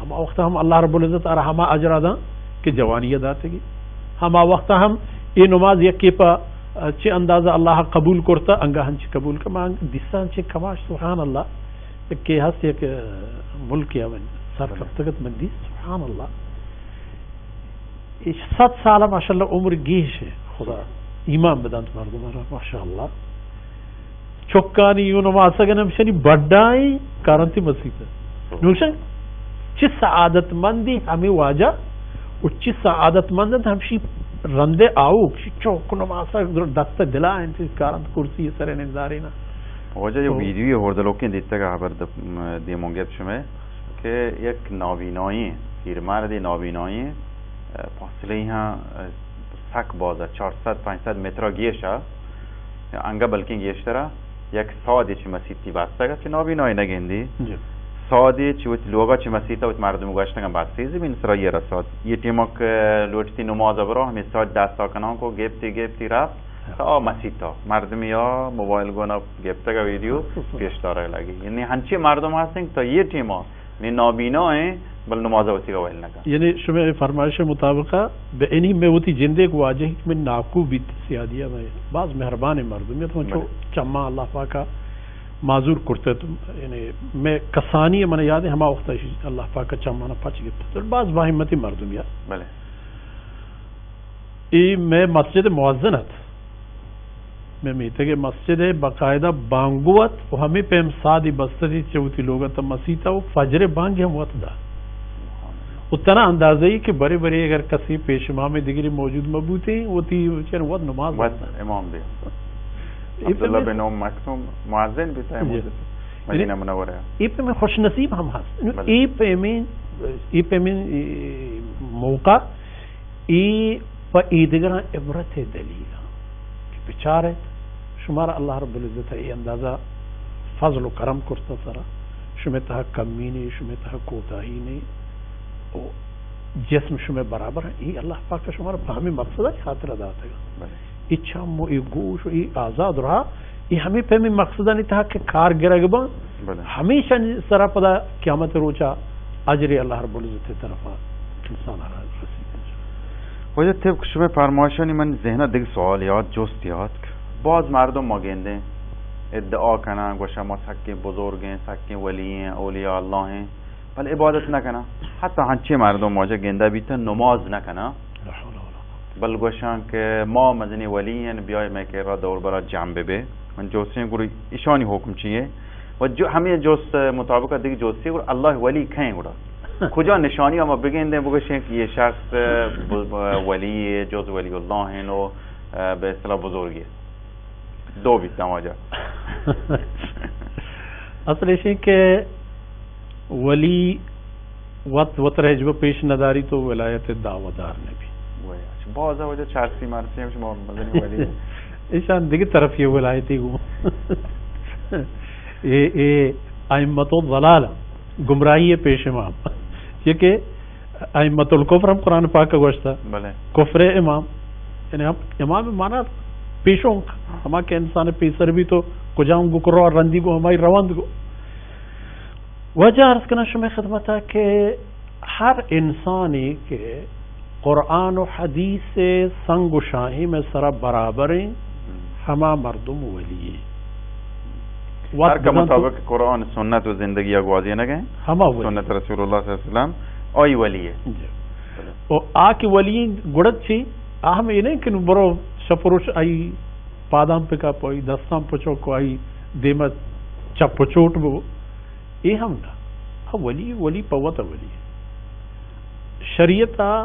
ہما وقتا ہم اللہ رب العزت آرا ہما اجرا داں کہ جوانی داتگی۔ ہما وقتا ہم اے نماز یکے پہ چہ اندازہ اللہ قبول کرتا، انگا ہنچ قبول کر۔ ما دیساں چہ کماش، سبحان اللہ، کہ ہست یک ملک یا من سر کپتگت من دی، سبحان اللہ۔ اے صد سال ماشاءاللہ عمر گیش ہے، خدا ایمان بدنت مردم را، ماشاءاللہ۔ چکانی یوں نماسگ نمشانی بڈائی کارنتی مسیت۔ نوشن چی سعادت مندی ہمیں واجہ و چی سعادت مند انت ہمشی رندے آؤک، شی چوک نماسگ دست دلا انت، کارنت کرسی سر نندارینا۔ واجہ یہ تو ویڈیو ہور دلوکیں دیتگا خبر د-، دیمون گپ شمے کہ یک نابینائیں، پیرمردے نابینائیں، اه، فاصلہ ہاں، اه، سک بازا چار صد پنچ صد متر گیشا، انگا بلکیں گیشترا، یک سادے چہ مسیتی بستگ ات، چہ نابینائی نگندی۔ جی۔ سادے چہ وت لوگا چہ مسیتا وت مردم گوشتگاں بستی زمین سرا یہ رساد۔ یہ ٹیما کہ لوٹتی نماز برا، ہمیں ساد دستا کنان کو گپتی گپتی رفت۔ تا آ مسیتا مردمی آ موبائل گونا گپتگ ویڈیو پیش دارگ لگی۔ یعنی ہنچی مردم ہستیں کہ تا یہ ٹیما نی نابینا ہیں، بل نماز وتی ویل نکن۔ یعنی شمے فرمائش مطابق بہ اینی میں وتی جندے کو واجہ کہ من ناکو بیت سیادی ہے، میں باز مہربان مردم ہے، تو چو بلے۔ چما اللہ پاکا معذور کرتے تو، یعنی میں کسانی من یاد ہے ہما وقت اللہ پاکا چمانا پچ گپت تو باز باہمتی مردم یا۔ بلے۔ ای میں مسجد مؤذن ات۔ میں میتگ مسجد ہے، باقاعدہ بانگو ات و ہمیں پیم سادی بستتی چہ وتی لوگا تا مسیتا و فجر بانگی ہم وت دا۔ و تنا اندازہ ای کہ برے برے اگر کسی پیش امام دگری موجود مبوتیں، وتی چن وت نماز وت بستن۔ امام بے۔ ای عبداللہ پیم بن ام مکتوم مؤذن بیتا ہے جی۔ مدینہ منورہ۔ ای پیم خوش نصیب ہم ہست۔ بلے۔ ای پیم، ای پیم، ای موقع ای پہ ایدگراں عبرت دلیل کہ بچارت، شمارا اللہ رب العزت ای اندازہ فضل و کرم کرتا سرا، شمے تہا کمی نے، شمے تہا کوتاہی نے، و جسم شمے برابر ہیں۔ ای اللہ پاک شمارا پہ ہمیں مقصد خاطر داتگا۔ بلے۔ ای چم و ای گوش و ای آزاد رہا، ای ہمیں پہ ہمیں مقصدانی تہا کہ کار گرگ بان، بلے۔ ہمیشہ سرا پدا قیامت روچا اجر اللہ رب العزت طرفا انسان را رسید۔ واجہ طبق شمے فرمائشانی من ذہنا دگہ سوال یات، جست یات کہ باز مردم ما گندیں ادعا کنن، گوشن ما سکیں بزرگ ہیں، سکیں ولی ہیں، اولیاء اللہ ہیں، بل عبادت نہ کنن۔ حتی ہنچیں مردم واجہ گندہ بیتن نماز نہ کنن۔ لا حول ولا قوة۔ بل گوشاں کہ ما مزنیں ولی ہیں، بیائے مئے کرا دور برا جمع بہ بے۔ من جوسیں گڑا ایشانی حکم چیے؟ و جو ہمیں جوست مطابق دیگہ جوستی گڑا اللہ ولی کہیں گڑا؟ کجا نشانی ہم بگندیں بگوشیں کہ یہ شخص ب-، ب-، ولی ہے، جز ولی اللہ ہیں و، بہ اصطلاح بزرگی۔ دو بیتاں واجہ۔ اصل ایشی کہ ولی وت، وت را ہچبر پیش نداری تو ولایت دعویدار نبی۔ وای، اچھا، باز واجہ چارسی مارسی ہم شما مزنی ولی۔ ایشان دیگہ طرف یہ ولایتی گو۔ اے، اے ائمۃ الضلال، گمراہی پیش امام۔ یہ کہ ائمۃ الکفر ہم قرآن پاک کا گوشتا۔ بلے۔ کفر امام۔ یعنی ہم امام مانا پیشونک، ہما کہ انسان پیسر بھی تو کجام گو کرو اور رندی گو ہمائی روند گو۔ واجہ عرض کناں شمئے خدمتا کہ ہر انسانی کہ قرآن و حدیث سنگ و شاہی میں سرا برابریں، ہما مردم ولی ہیں۔ ہر کہ مطابق قرآن سنت و زندگی گوازینگ ہیں، ہما ولی۔ سنت رسول اللہ صلی اللہ علیہ وسلم، آئی ولی ہے۔ جی۔ و آ کہ ولی گڑت چی؟ آ ہم یہ نہیں کہ نو برو چپ روش آئی پاداں پکا پوئی، دستاں پچو کو آئی دیما چپ چوٹ بو۔ اے ہم نہ۔ ہاں، ولی، ولی پہ وت ولی۔ شریعت ء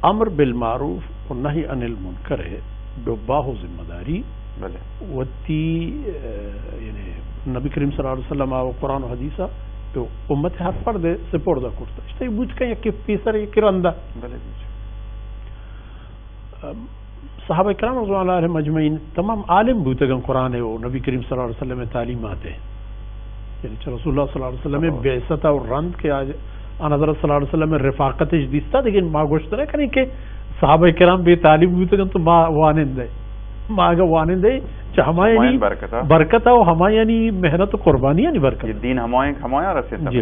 امر بالمعروف و نہی عن المنکر ہے، ڈبا ہو ذمہ داری۔ بلے۔ وتی، اه، یعنی نبی کریم صلی اللہ علیہ وسلم ء قرآن و حدیث ء تو امت ہر فرد سپرد کرتا۔ اشتے بوت کہ یکی پیسر یکی رندا۔ بلے۔ صحابہ کرام رضوان اللہ علیہم اجمعین تمام عالم بوتگن قرآن و نبی کریم صلی اللہ علیہ وسلم تعلیمات ہے۔ یعنی چہ رسول اللہ صلی اللہ علیہ وسلم بعثت اور رند کے آج آن حضرت صلی اللہ علیہ وسلم رفاقتش دیستا، لیکن ما گوشت نہ کنیں کہ صحابہ کرام بے تعلیم بوتگن تو ما وانندے۔ ما اگہ وانندے چہ ہمایانی برکت و ہمایانی محنت و قربانی یعنی برکت۔ یہ دین ہمایاں، ہمایاں رسیت۔ جی۔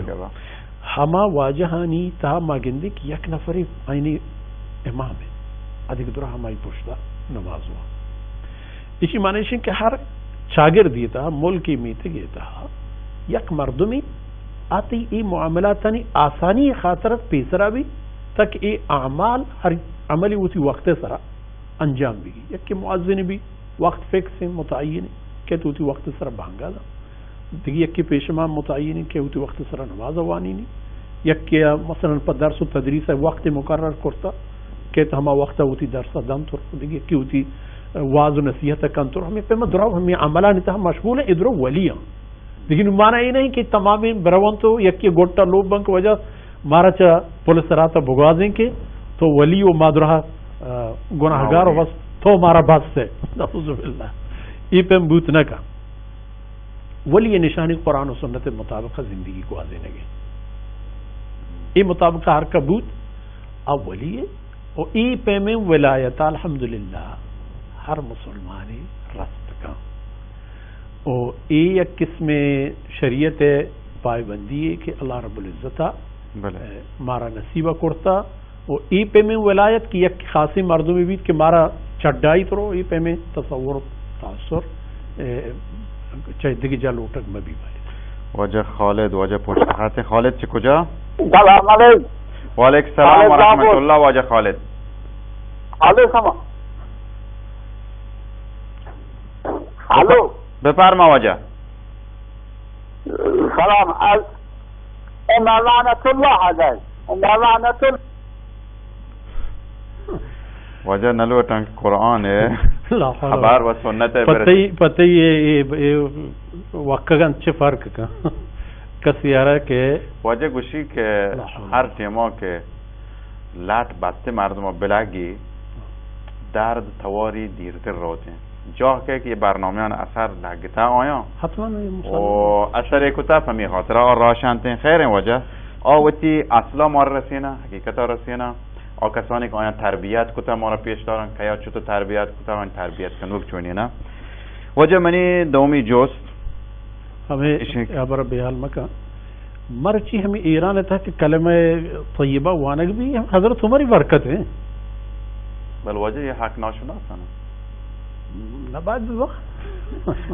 ہما واجہانی تہا ما گندیں کہ یک نفرے آئینی امام ہے، ادگہ درا ہمائی پشتا نماز ہوا۔ اسی معنی ہے کہ ہر چاگردی تہا، ملکی میتگی تہا یک مردمی آتی ای معاملاتانی آسانی خاطرت پیسرا بھی، تاکہ ای اعمال ہر عملی وتی وقت سرا انجام بگی۔ یکی مؤذن بھی وقت فکس ہیں، متعین ہیں کہ تو وتی وقت سرا بانگا دا۔ دگہ یکے پیش ما متعین کہ وتی وقت سرا نماز وانینی، یکے مثلاً پہ درس و تدریس وقت مقرر کرتا کہ تو ہما وقت وتی درس دنت، دگہ یکے وتی واز و نصیحت کنت، ہمیں پیما درو ہمیں عملانی تہا مشغول ہیں، ادرو ولی ہیں۔ لیکن معنی یہ نہیں کہ تمامیں برونت و یکے گوٹا لوب بنک وجہ مارا چہ پل سرات بگوازیں کہ تو ولی و ما درہا، آ، گناہگار و بس تو مارا بس ہے۔ نعوذ باللہ۔ یہ پیم بوت نہ کا۔ ولی نشانی قرآن و سنت مطابق زندگی گوازینگے۔ یہ مطابق ہر کا بوت، آ ولی ہے۔ و ای پیمیں ولایت الحمدللہ ہر مسلمانی رست کن۔ و ای یک قسم شریعت پایبندی ہے کہ اللہ رب العزت، بلے، اے، مارا نصیب کرتا۔ و ای پیمیں ولایت کہ یک خاصی مردمی بیت کہ مارا چڈائی ترو، ای پیمیں تصور تاثر، اے، چہ دگہ جا لوٹگ مبی باید۔ واجہ خالد، واجہ پشت خط۔ خالد چہ کجا؟ سلام علیکم۔ وعلیکم السلام ورحمۃ اللہ، واجہ خالد۔ خالد سما۔ ہلو۔ بفرما واجہ۔ سلام۔ از، اما لعنت اللہ علیہ۔ اما لعنت اللہ۔ واجہ نلوٹاں کہ قرآن ہے، لا حول۔ خبر و سنت ہے، پتہ ہی، پتہ ہی یہ، یہ، یہ وقت کا چھ فرق کا۔ کسی یارا کہ واجہ گوشی کہ لا حول۔ ہر ٹیما کہ لاٹ بستے مردم بلاگی درد تواری دیرتر روتیں۔ جاہ کہ یہ برنامیان اثر لگتا آیاں۔ حتماً یہ مسلمان۔ و اثر کتا پمی خاطر آ راشنتیں خیریں واجہ۔ آ وتی اصلا مار رسینا، حقیقتا رسینا۔ آ کسانی کہ آیاں تربیت کتا مارا پیش دارن، کیا چطور تربیت کتا، آیاں تربیت کنوک چونینا۔ واجہ منی دومی جوست۔ ہمیں اشیں۔ یا بر بے حال مکن۔ مرچی ہمیں ایران تھا کہ کلمہ طیبہ وانگ بھی ہم حضرت عمر ہی برکت ہیں۔ بل واجہ یہ حق ناشناس ہیں۔ نباید ببا۔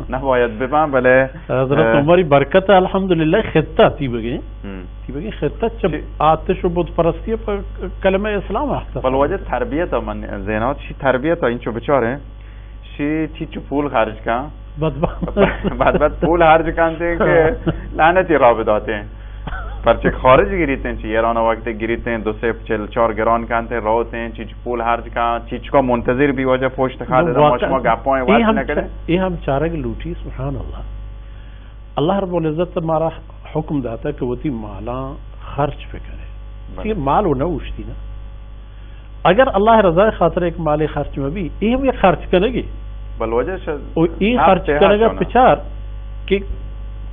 نباید ببا، بلے حضرت عمر ہی برکت الحمدللہ خطہ تی بگیں۔ ہم۔ تی بگیں خطہ چب آتش و بت پرستی پر کلمہ اسلام آختا۔ بل واجہ تربیت من زینات شی تربیت انچو بچاریں۔ شی چیچو پول خرچ کن۔ بدبخت۔ بدبخت پول خرچ کنتے کہ لعنتی را بداتے۔ پرچہ خارج گریتیں، چی ایران وقت گریتیں، دو سے چل چار گران کنتے، روتیں، چیچو پول خرچ کن، چیچکا منتظر بی واجہ پشت خط، ما شما گپاں وقت نہ کریں۔ یہ ہم چارگ لوٹی، سبحان اللہ۔ اللہ رب العزت مارا حکم داتا کہ وتی مالاں خرچ بکنے۔ بلے۔ یہ مال و نہ اوشتی نا۔ اگر اللہ رضا خاطر ایک مال خرچ میں بھی، یہ ہم یہ خرچ کرنے گی۔ بل واجہ شاید و یہ خرچ کرنے گا پچار کہ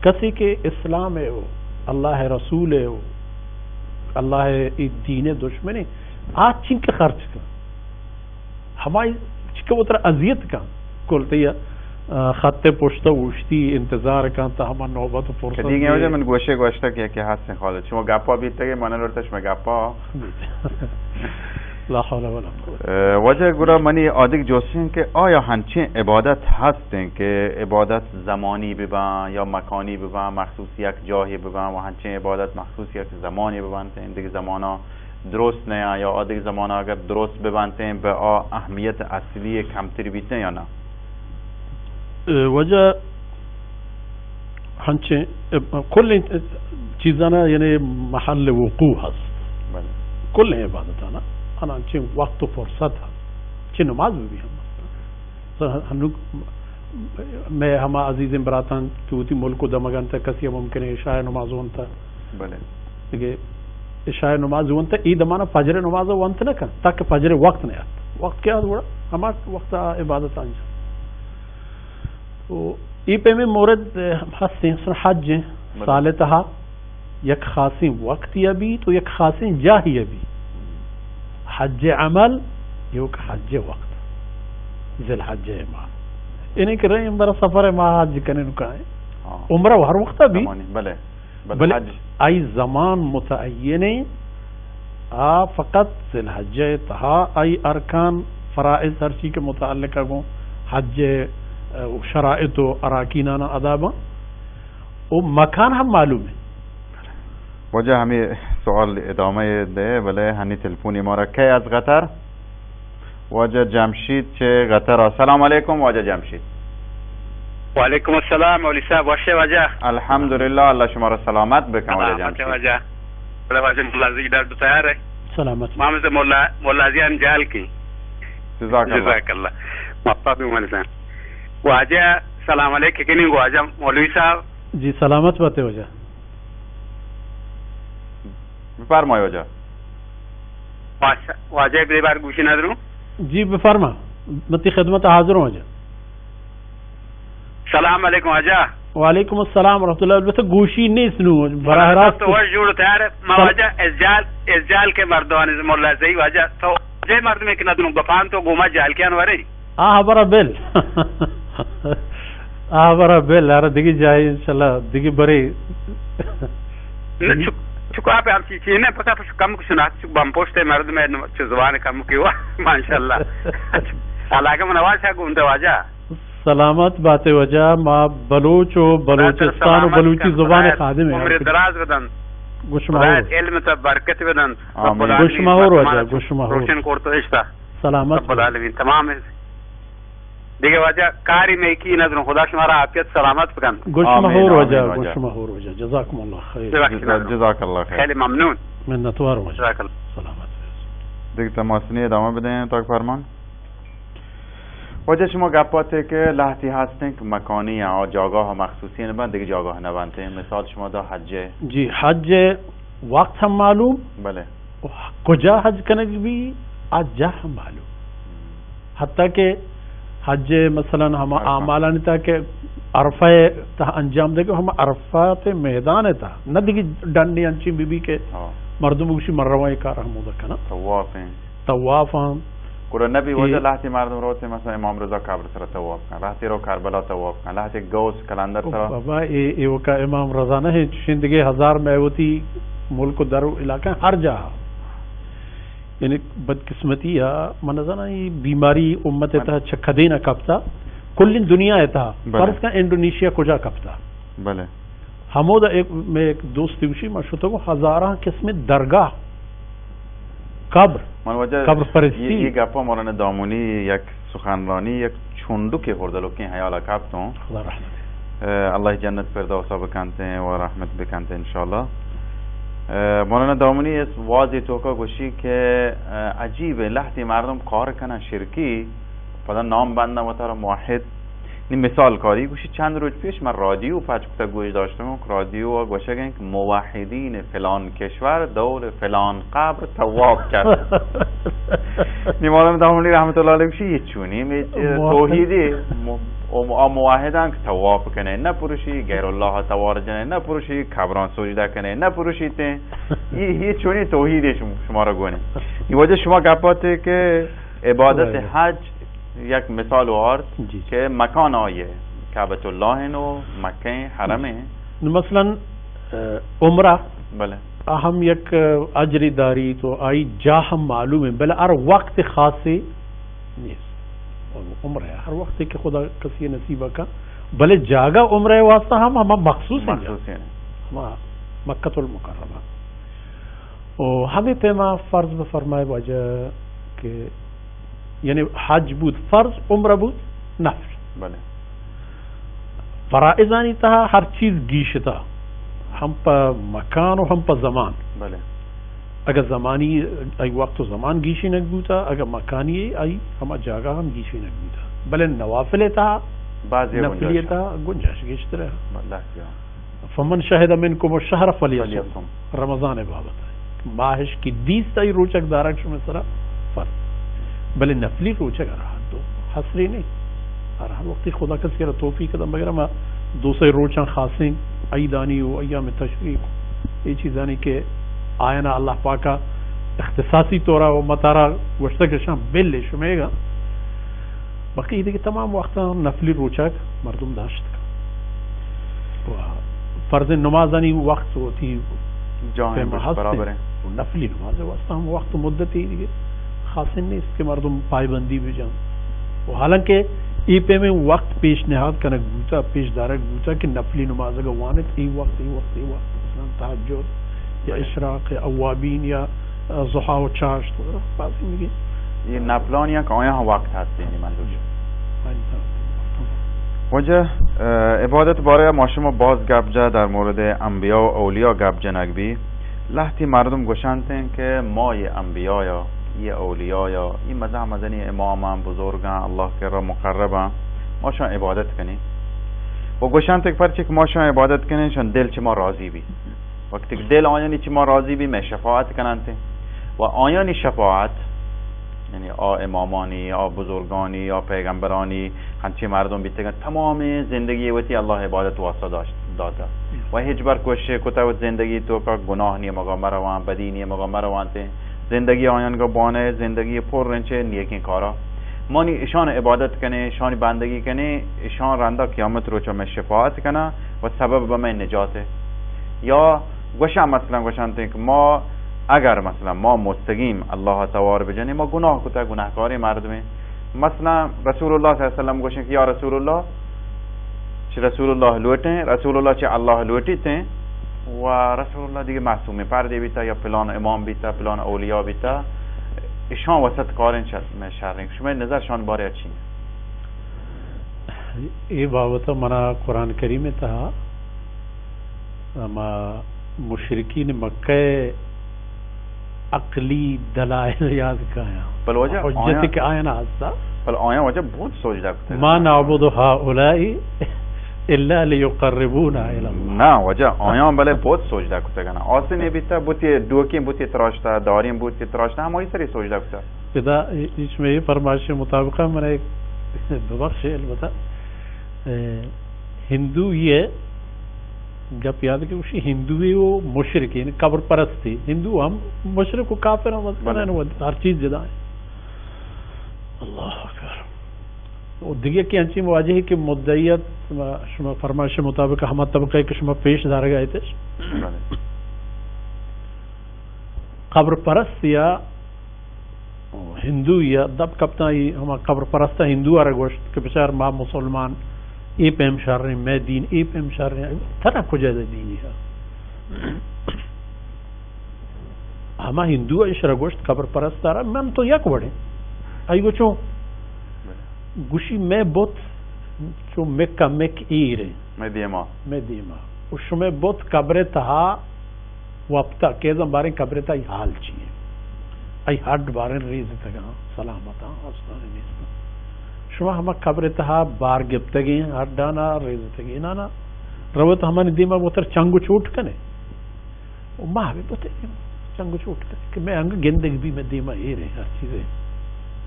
کسی کے اسلام ہے ہو، اللہ رسول ہے ہو، اللہ دین دشمن ہے، آج چنکہ خرچ کن۔ ہمائی چکہ وترا اذیت کن، کل تئی، آ، خط پشت اوشتی انتظار کن تا ہما نوبت و فرصت۔ دیگه وجہ من گوشه گوشتہ کہ یکی ہستیں خالد۔ شما گپا بیتگے، من لوٹتا شما گپا۔ لا حول ولا قوة۔ اه، واجہ گڑا منی آدگ جوستیں کہ آیا ہنچیں عبادت ہستیں کہ عبادت زمانی ببن یا مکانی ببن، مخصوص یک جاہی ببن و ہنچیں عبادت مخصوص یک زمانی ببن، دیگه زمانا درست نیاں یا آ دگہ زمانہ اگر درست ببنتیں، بہ آ اہمیت اصلی کمتر بیتیں یا نہ؟ اے، واجہ، ہنچیں، اے، کلیں چیزانا یعنی محل وقوع ہست۔ بلے۔ کلیں عبادتانا، آنا ہنچیں وقت و فرصت ہست۔ چہ نماز بہ بی ہم ہست۔ ہنوک مئے ہما عزیزیں براتاں کہ وتی ملک و دمگاں تہ کسی ممکن ہے عشاء نماز ونتا۔ بلے۔ دگہ عشاء نماز ونت، اے دمانا فجر نماز ونت نہ کن، تاکہ فجر وقت نہ ات۔ وقت کہ ات گڑا ہما وقت عبادت انجام۔ تو اے پیمیں مورد ہستیں، مثلاً حج ہیں، بلے۔ سال تہا یک خاصیں وقت یا بی تو یک خاصیں جاہ یا بی۔ حج عمل، ایوک حج وقت، ذی الحجہ ماہ۔ یعنی کہ رہے برا سفر ماہ حج کنن کائیں۔ ہاں۔ عمرہ ہر وقت بی۔ زمانی، بلے۔ بلے بلے حج۔ آئی زمان متعین ہے، آ فقط ذی الحجہ تہا آئی ارکان، فرائض، ہر چی کہ متعلقہ گوں حج، اه، شرائط و اراکینانا ادا باں، و مکان ہم معلوم ہے۔ واجہ ہمیں سوال ادامہ دے، بلے ہنی تلفونی مارا کئے از قطر؟ واجہ جمشید چہ قطر۔ السلام علیکم واجہ جمشید۔ وعلیکم السلام مولوی صاحب، وش ئے واجہ؟ الحمدللہ، اللہ شما را سلامت بکن واجہ سلامت جمشید۔ واجہ۔ بلے واجہ ملا زی ڈاکٹر تیار ہے؟ سلامت۔ محمد ملا، ملا زیان جال کی۔ جزاک اللہ۔ جزاک اللہ۔ موفق بے مولوی صاحب۔ واجہ سلام علیکم کنی واجہ مولوی صاحب۔ جی سلامت باتے واجہ۔ بفرمائے واجہ۔ واجہ، واجہ بے بار گوشی ندروں۔ جی بفرما، متی خدمت حاضر ہوں واجہ۔ سلام علیکم واجہ۔ وعلیکم السلام ورحمۃ اللہ۔ البتہ گوشی نیست نو، براہ راست۔ تو وش جوڑ تیار۔ ما سل- واجہ ازجال، ازجال کے مردوانی ملا زئی واجہ۔ تو واجہ مردمے کہ ندروں گپان تو گوما جال کیان ورے۔ آ ہبرا بل۔ آ ہبرا بل، ہر دگی جاہی انشاءاللہ دگی بری۔ نہ، چک، چکا پہ ہم چیز نہ، پکا پہ کم کچھ نہ، چک بم پوشتے مرد میں نو، چو زبان کم کی ہوا، ماشاءاللہ۔ علاقہ من آواز ہے گوندا واجہ۔ سلامت باتے واجہ، ما بلوچ و بلوچستان و بلوچی زبان خادم ہے۔ عمر دراز بدن۔ گوش ما خدا ہو۔ علم تا برکت بدن۔ آمین۔ رب العالمین گوش ما ہو واجہ، گوش ما ہو۔ روشن کرتو اشتا۔ سلامت رب العالمین تمام ہے۔ دیگه واجہ کاری میکی ندروں، خدا شما را عافیت سلامت بکن۔ گوش آمین، مہور واجہ، آمین واجہ۔ گوش مہور واجہ، جزاکم اللہ خیر۔ جزاک اللہ۔ جزاک اللہ خیر۔ خیلی ممنون۔ منتوار واجہ۔ جزاک اللہ۔ سلامت۔ دیگه تماسنی ادامه بدیں تاک فرمان۔ واجہ شما گپاتے کہ لہتی ہستیں کہ مکانی ہیں اور جاگاہ مخصوصی نبند، دیگه جاگاہ نبندیں۔ مثال شما دا حج۔ جی، حج وقت ہم معلوم۔ بلے۔ و کجا حج کنگ بی، آ جاہ ہم معلوم۔ حتیٰ کہ حج مثلاً ہما عرفہ۔ اعمالانی تہا کہ عرفہ تہا انجام دے کہ ہما عرفات میدان تہا، نہ دیگه ڈنڈے انچیں بی بی کہ ہاں۔ مردم گوشی من رواں اے کار ہمودا کناں۔ طواف ہیں۔ طواف ہیں۔ گڑا نبی اے واجہ لہتی مردم روتے مثلاً امام رضا قبر سرا طواف کن، لہتی رو کربلا طواف کن، لہتی غوث قلندر او سرا۔ بابا، اے، ایوکا امام رضا نہ ہے، چشیں دیگه ہزار میوتی ملک و در و علاقہ ہر جاہ۔ یعنی بدقسمتی ہے، من نزاناں اے بیماری امت تہا چہ کدین کپتا، کلین دنیا تہا۔ بلے۔ فرض کن انڈونیشیا کجا کپتا۔ بلے۔ ہمودا ایک، میں ایک دوستی گوشی، من شتگوں ہزاراں قسم درگاہ، قبر، من واجہ قبر پرستی۔ یہ، یہ گپا مولانا دامونی یک سخنرانی یک چنڈکے ہردلوکیں حیالا کپتوں۔ خدا رحمت۔ اے، اللہ جنت فردوسا بکنتیں و رحمت بکنتیں انشاءاللہ۔ اے، مولانا دامونی اس وازی توکا گوشی کہ، اے، عجیب ہے، لہتی مردم کار کنن شرکی، پدا نام بندن وتارا موحد۔ نی مثال کاری گوشی، چند روز پیش من رادیو پچ کتا گوش داشتم، رادیو گوشگیں کہ موحدین فلان کشور دور فلان قبر طواف کرد۔ نی مولانا دامونی رحمت اللہ علیہ گوشی، یہ چونی می موحد۔ توحیدی م-، او م-، آ موحدان کہ طواف کنے نہ پروشی، غیر اللہ توار جنے نہ پروشی، قبران سجدہ کنے نہ پروشی تیں۔ یہ، یہ چونی توحیدی شم-، شمارا گونے۔ یہ واجہ شما گپاتے کہ عبادت بلے۔ حج یک مثال و آرت جی۔ کہ مکان آئیے کعبۃ اللہ ہیں و مکہ ہیں، حرم ہیں۔ نو مثلاً، اے، عمرہ بلے۔ آ ہم یک اجری داری تو آئی جاہ ہم معلوم ہے، بلے ہر وقت خاصی نیست۔ عمرہ ہر وقت کہ خدا کسی نصیب کا، بلے جاگہ عمرہ واسطہ ہم ہما مخصوص ہیں۔ مخصوص ہیں۔ ہما مکۃ المکرمہ۔ و ہمے پیما فرض بفرمائے واجہ کہ یعنی حج بود فرض، عمرہ بود نفل۔ بلے۔ فرائضانی تہا ہر چیز گیشتا، ہم پہ مکان و ہم پہ زمان۔ بلے۔ اگر زمانی، آئی وقت و زمان گیشینگ بوتا، اگر مکانی، آئی ہما جاگہ ہم گیشینگ بوتا۔ بلے نوافل تہا، بعضی نفلی گنجائش۔ تہا گنجائش گیشتر ہے۔ اللہ کیا۔ فمن شهد منکم الشهر فلیصم۔ فلیصم۔ رمضان بابت ہے۔ ماہش کی دیست آئی روچگ دارگ شمئے سرا فرض۔ بلے نفلی روچگ ہر حد و حصری نہیں۔ ہر، ہر وقتی خدا کسی را توفیق دن، مگر ہما دو سئے روچاں خاصیں عیدانی و ایام تشریق، اے چیزانی کہ آیانا اللہ پاکا اختصاصی طورا و متارا گوشتگ کہ شان بل شمئیگا۔ باقی دیگہ تمام وقتاں نفلی روچگ مردم داشت۔ و فرض نمازانی وقت وتی جاہیں پیما بش ہست برابر انت۔ ہیں۔ و نفلی نماز واسطہ ہم وقت و مدتی دیگہ خاص نیست کہ مردم پائبندی بجن۔ و حالانکہ ای پیمیں وقت پیش نہاد کنگ بوتا، پیش دارگ بوتا کہ نفلی نماز اگر وانت، ای وقت، ای وقت، ای وقت، مثلاً تہجد یا بلے۔ اشراق یا اوابین یا ضحی و چاشت، بازی میگی۔ یہ نفلانی ہیں کہ آیاں وقت ہست، یعنی من دوش۔ واجہ، اه، عبادت بارے ما شما باز گپ جا، در مورد انبیاء و اولیاء گپ جنگ بی۔ لہتی مردم گوشنت ہیں کہ ما یہ انبیاء یا یہ اولیاء یا یہ مزن مزنی امام ہیں، بزرگ ہیں، اللہ کے را مقرب ہیں، ما شان عبادت کنی۔ و گوشنت کہ پرچے کہ ما شان عبادت کنی، شان دل چہ ما راضی بی۔ وقتی کہ دل آیانی چہ ما راضی بی، مئے شفاعت کننت۔ و آیانی شفاعت، یعنی آ امامانی، آ بزرگانی، آ پیغمبرانی، ہنچی مردم بیتگن، تمام زندگی وتی اللہ عبادت واسطہ داشت، داتا۔ و ہچ بر کوشش کتا وت زندگی توکا گناہ نیمگا مروان، بدی نیمگا مروانتے۔ زندگی آیان گا بانے، زندگی پر رنچے نیکیں کارا۔ مانی اشان عبادت کنے، اشانی بندگی کنے، اشان رندا قیامت روچا مئے شفاعت کنا و سبب بہ مئے نجاتے۔ یا گوشاں، مثلاً گوشنت کہ ما اگر مثلاً ما مستقیم اللہ توار بجنیں، ما گناہ کتا، گناہکاریں مردمیں۔ مثلاً رسول اللہ صلی اللہ علیہ وسلم گوشیں کہ یا رسول اللہ، چہ رسول اللہ لوٹیں، رسول اللہ چہ اللہ لوٹیتیں و رسول اللہ دیگہ معصومیں پردے بیتا یا پلان امام بیتا، پلان اولیاء بیتا، اشان وسط کاریں شر-، شریں۔ شمئے نظر شان بارے اچھی؟ اے بابت منا قرآن کریم تہا ہما مشرکین مکہ عقلی دلائل یاد کایاں۔ بل واجہ، حجت آیاں کہ آیاں ہستا۔ بل آیاں واجہ بہت سوچ دا کتے۔ ما نعبد هؤلاء الا ليقربونا الى الله۔ نا واجہ، آیاں بلے بہت سوچ دا کتے گنا۔ آسنے بیتا بوتی ڈوکیں بوتی تراشتا، داریں بوتی تراشتا، ہمائی سری سوچ دا کتا۔ ادا اش میں یہ فرمائش مطابقہ من ایک ببخش البتہ، اے، ہندو یہ گپ یاد کہ اسی ہندوی و مشرک، یعنی قبر پرستی۔ ہندو ہم مشرک و کافر ہم ہست بلے۔ کنن و ہر چیز جدا ہے۔ اللہ اکبر۔ و دیگه کہ انچی مواجهی کہ مدعیت شما فرمائش مطابق ہما طبقہ کہ شما پیش دارگا ایتش۔ بلے۔ قبر پرست یا ہندو یا دپ کپتاں، ای ہما قبر پرست ہندو آرا گوشت کہ بچار ما مسلمان، اے پیم شریں، مئے دین اے پیم شریں، ترا کجا دے دینی ہے؟ ہما ہندو ایشرا گوشت قبر پرست آرا، من تو یک وڑیں۔ آئی گو چون؟ گوشی مئے بت چو مک ء مک ایر انت۔ مئے دیما۔ مئے دیما۔ و شمئے بت قبر ء تہا وپتہ، کیزن باریں قبر ء تہا ای حال چی انت؟ ای ہڈ باریں ریزتگاں، سلامتاں، ہستاں، نیستاں۔ شما ہما قبر ء تہا بار گپتگیں ہڈانا، ریزتگینانا، روت ہمانی دیما وتر چنگ و چوٹ کنے۔ و ما ہمے بوتے کہ چنگ و چوٹ کنیں کہ مئے انگہ گندگ بی، مئے دیما ایر انت ہر چیزے۔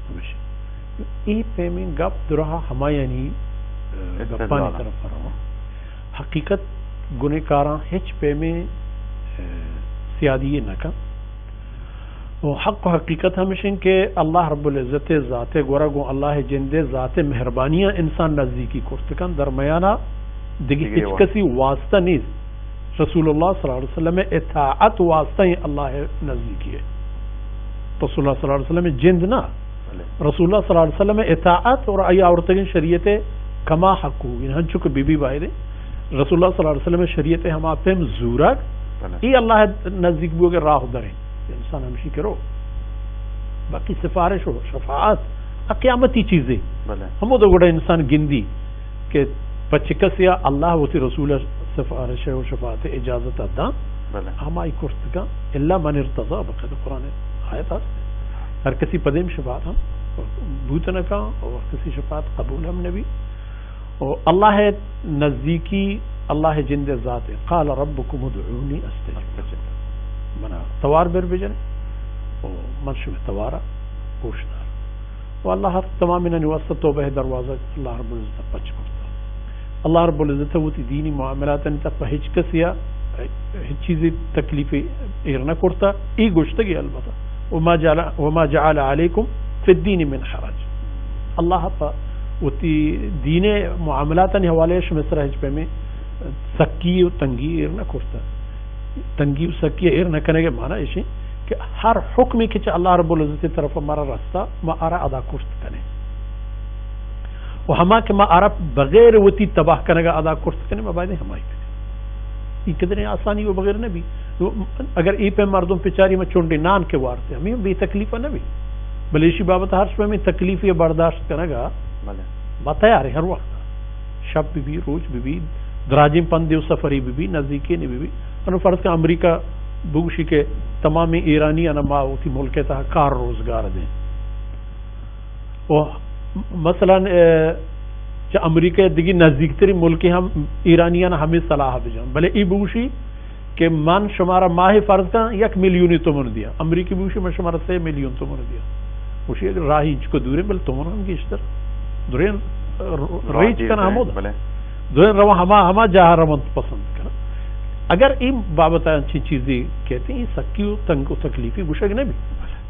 ہمیش اے پیمیں گپ دراہ ہمایانی، اه، استدلال۔ گپانی طرف رواں۔ حقیقت گنہکاراں ہچ پیمیں، اه، سیادی نہ کن۔ و حق و حقیقت ہمیش انت کہ اللہ رب العزت ذات گورا گوں اللہ جند ذات مہربانیاں انسان نزدیکی کرت کن، درمیانا دگہ دگہ ہچ واسطہ۔ کسی واسطہ نیست۔ رسول اللہ صلی اللہ علیہ وسلم اطاعت واسطہ ہی اللہ نزدیکی ہے۔ رسول اللہ صلی اللہ علیہ وسلم جند نہ۔ بلے۔ رسول اللہ صلی اللہ علیہ وسلم اطاعت اور آئی آورتگیں شریعت کما حق ہو، یعنی ہنچو کہ بی بی باید ہے۔ رسول اللہ صلی اللہ علیہ وسلم شریعت ہما پیم زورگ، بلے۔ ای اللہ نزدیک بوگ راہ دریں۔ انسان ہمشی کرو۔ باقی سفارش و شفاعت ء قیامتی چیزے۔ بلے۔ ہمودا گڑا انسان گندی کہ پہ چہ کسے ء اللہ وتی رسول ء سفارش و شفاعت ء اجازت ء داں، بلے۔ ہمائی کرت کن، الا من ارتضی، بقید قرآن آیت است۔ ہر کسی پدیم شفاعت ہم بوت نہ کن و ہر کسی شفاعت قبول ہم نبی۔ و اللہ نزدیکی، اللہ جند ذات ہے۔ قال ربکم ادعونی استجب لکم۔ منا توار بر بجن و من شما توارا گوش دار۔ و اللہ تمام انہانی واسطہ توبہ دروازہ اللہ رب العزت پچ کرتا۔ اللہ رب العزت وتی دینی معاملات انت پہ ہچ کسی ء ہچ چیزی تکلیف ایر نہ کرتا۔ ای گوشتگی البتہ، وما جعل، وما جعل علیکم فی الدین من حرج۔ اللہ پہ وتی دین معاملاتانی حوالے شمے سرا ہچ پیمیں سکی و تنگی ایر نہ کرتا۔ تنگی و سکی ایر نہ کنگے معنی ایشی کہ ہر حکمی کہ چہ اللہ رب العزت طرف مارا رستا، ما آرا ادا کرت کنے۔ و ہما کہ ما آرا بغیر وتی تباہ کنگا ادا کرت کنے، ما باید ہمائی کنے۔ ای قدریں آسانی و بغیر نبی۔ اگر ای پہ مردم پچاری ما چونڈے نان کے وارتے، ہمیں بے تکلیف نبی۔ بلے ایشی بابت ہر شپہ میں تکلیفی برداشت کنگا، بلے۔ ما تیار ہیں ہر وقت۔ شپ بی بی، روچ بی بی، دراجیں پندے و سفری بی بی، نزدیکی نی بی بی۔ انو فرض کن امریکہ بگوشی کہ تمام ایرانی انا ما وتی ملک تہا کار روزگار دیں۔ و مثلاً، اے، چہ امریکہ دگی نزدیکترین ملکی ہم ایرانیان ہمیں صلاح بجن۔ بلے ای بگوشی کہ من شمارا ماہ فرض کن یک میلیونی تومن دیا۔ امریکی بگوشی من شمارا سے میلیون تومن دیا۔ گوشی اگر راہی انچکو دورے بلے تومن ہم گیشتر۔ درین ر-، راہ ریچ دیر کن دیں، ہمود۔ بلے۔ درین روا ہما، ہما جاہ روان پسند کن۔ اگر این بابت انچی چیزی کہتے ہیں، سکی و تنگ و تکلیفی گوشگ نبی۔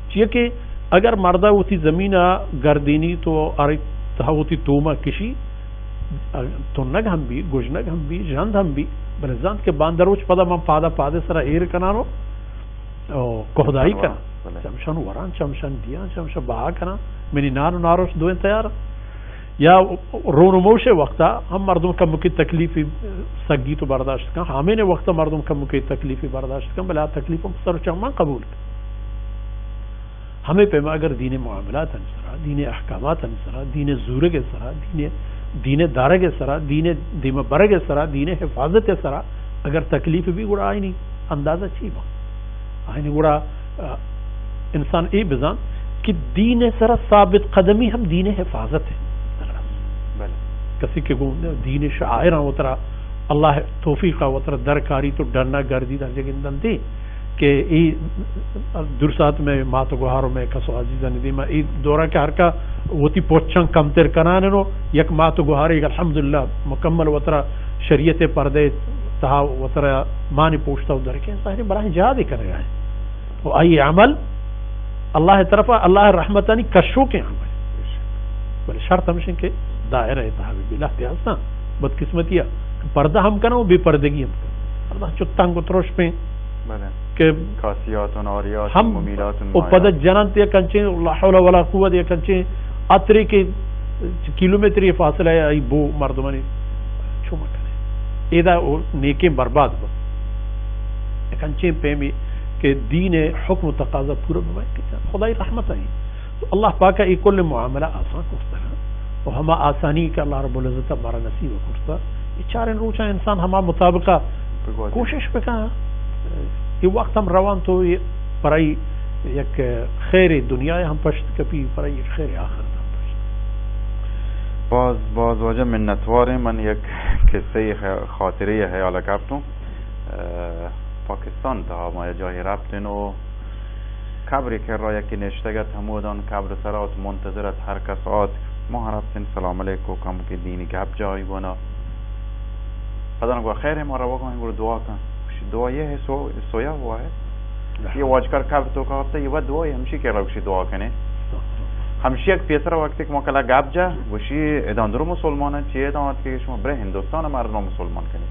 چیا کہ اگر مردا وتی زمین ء گردینی تو ارے تہا وتی توما کشی، تنگ ہم بی، گژنگ ہم بی، ژند ہم بی، بلے زانت کہ باندروچ پدا من پادا پادے سرا ایر کنان و، او، کہدائی کنان۔ بلے۔ چمشان وران، چمشان دیان، چمشان بہا کنان، منی نان و ناروش دوئیں تیار۔ یا رون و موش وقتا ہم مردم کمکی تکلیفی سگی تو برداشت کن، ہمین وقتا مردم کمکی تکلیفی برداشت کن، بلے آ تکلیف ہم سر و چمان قبول کن۔ ہمے پیما اگر دین معاملات ہم سرا، دین احکامات ہم سرا، دین زورگ سرا، دین، دین دارگ سرا، دین دیم برگ سرا، دین حفاظت سرا اگر تکلیف بی گڑا آئینی اندازہ چی با؟ آئینی گڑا، آ، انسان اے بزان کہ دین سرا ثابت قدمی ہم دین حفاظت ہے۔ بلے۔ کسی کہ گوں دین شعائراں وترا اللہ توفیق وترا درکاری تو ڈنا گردی در جگندن دی۔ کہ ای درسات میں مات و گوہار و میں کس و عزیزانی دیما ای دورہ کہ ہر کا وتی پوچاں کمتر کنان نو، یک مات و گوہارے الحمدللہ مکمل وترا شریعت پردے تہا وترا مانی پوشتا و درکیں، ظاہر براہ جہاد کنگا ہے۔ و آئی عمل اللہ طرف، اللہ رحمتانی کشو کے عمل۔ بلے شرط ہمشن کہ دائرہ تہا بی، لہتے ہستاں بدقسمتی ء پردہ ہم کناں و بے پردگی ہم کناں۔ اللہ چو تنگ و ترش پہ بلے۔ کہ کاسیات و ناریات و ہم ممیلات و و پدا مائلات۔ جنان تے کنچیں لا حول ولا قوت یا کنچیں عطرے کہ کیلومتری فاصلہ ہے، ای بو مردمانی چو مکنے۔ ایدا او نیکیں برباد با۔ کنچیں پیمی کہ دین حکم و تقاضا پورا ببائے کہ خدای رحمت آئی۔ تو اللہ پاک ء اے کل معاملہ آسان کرتگ و ہما آسانی کہ اللہ رب العزت ء مارا نصیب کرتگ، اے چاریں روچاں انسان ہما مطابق ء بگوازی۔ کوشش بکن۔ اے وقت ہم روان تو اے پرائی یک خیر دنیا ہم پشت کپی، پرائی یک خیر آخرت ہم پشت۔ باز، باز واجہ منتواریں۔ من یک قصہ خ-، خاطرے خیال کپتوں۔ اه، پاکستان تہا ما جاہے رپتیں و قبرے کرا یکے نشتگ ات، ہمودان قبر سر ات، منتظر ات، ہر کس آت۔ ما ہم رپتیں، سلام علیک کو، کم کہ دینی گپ جائی گونا۔ پدا گوا خیر ہے، ما روگا ہیں، گڑا دعا کن۔ گوشی، دعا یہ ہے، سو، سویا ہوا ہے۔ یہ واجکار قبر تو کا ہوتا ہے، یہ وہ دعا ہے، ہمشی کرا گوشی دعا کنے۔ ہمشی یک پیسر وقتی کہ ما کلا گپ جا، گوشی، ادان درو مسلمان ہیں، چی ادان آت کہ شما برے ہندوستان مردم مسلمان کنے۔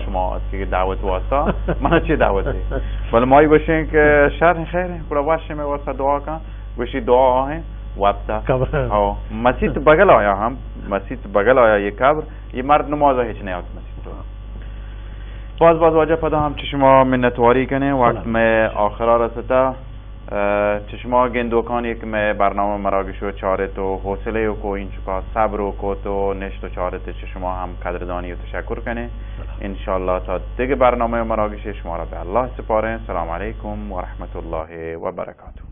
شما اتکے دعوت واسطہ، منا چی دعوت ہے؟ بلے مائی گوشیں کہ شر ہیں، خیر ہیں، گڑا وش میں واسطہ دعا کن، گوشی دعا آہیں وپتا۔ قبر۔ ہاں، مسیت بغل آیا ہم، مسیت بغل آیا یہ قبر، یہ مرد نماز ہچ نہیں آت مسیت تو۔ باز باز واجہ پدا ہم چہ شما منتواری کنیں، وقت مئے آخرا رستا۔ اه، چہ شما گندوکانی کہ مئے برنامہ مراگش و چارت و حوصلہ و کو اینچکا صبر و کوت و نشت و چارت، چہ شما ہم قدردانی و تشکر کنیں۔ انشاءاللہ تا دگہ برنامہ و مراگش شما را بہ اللہ سپاریں۔ السلام علیکم و رحمت اللہ و برکاتہ۔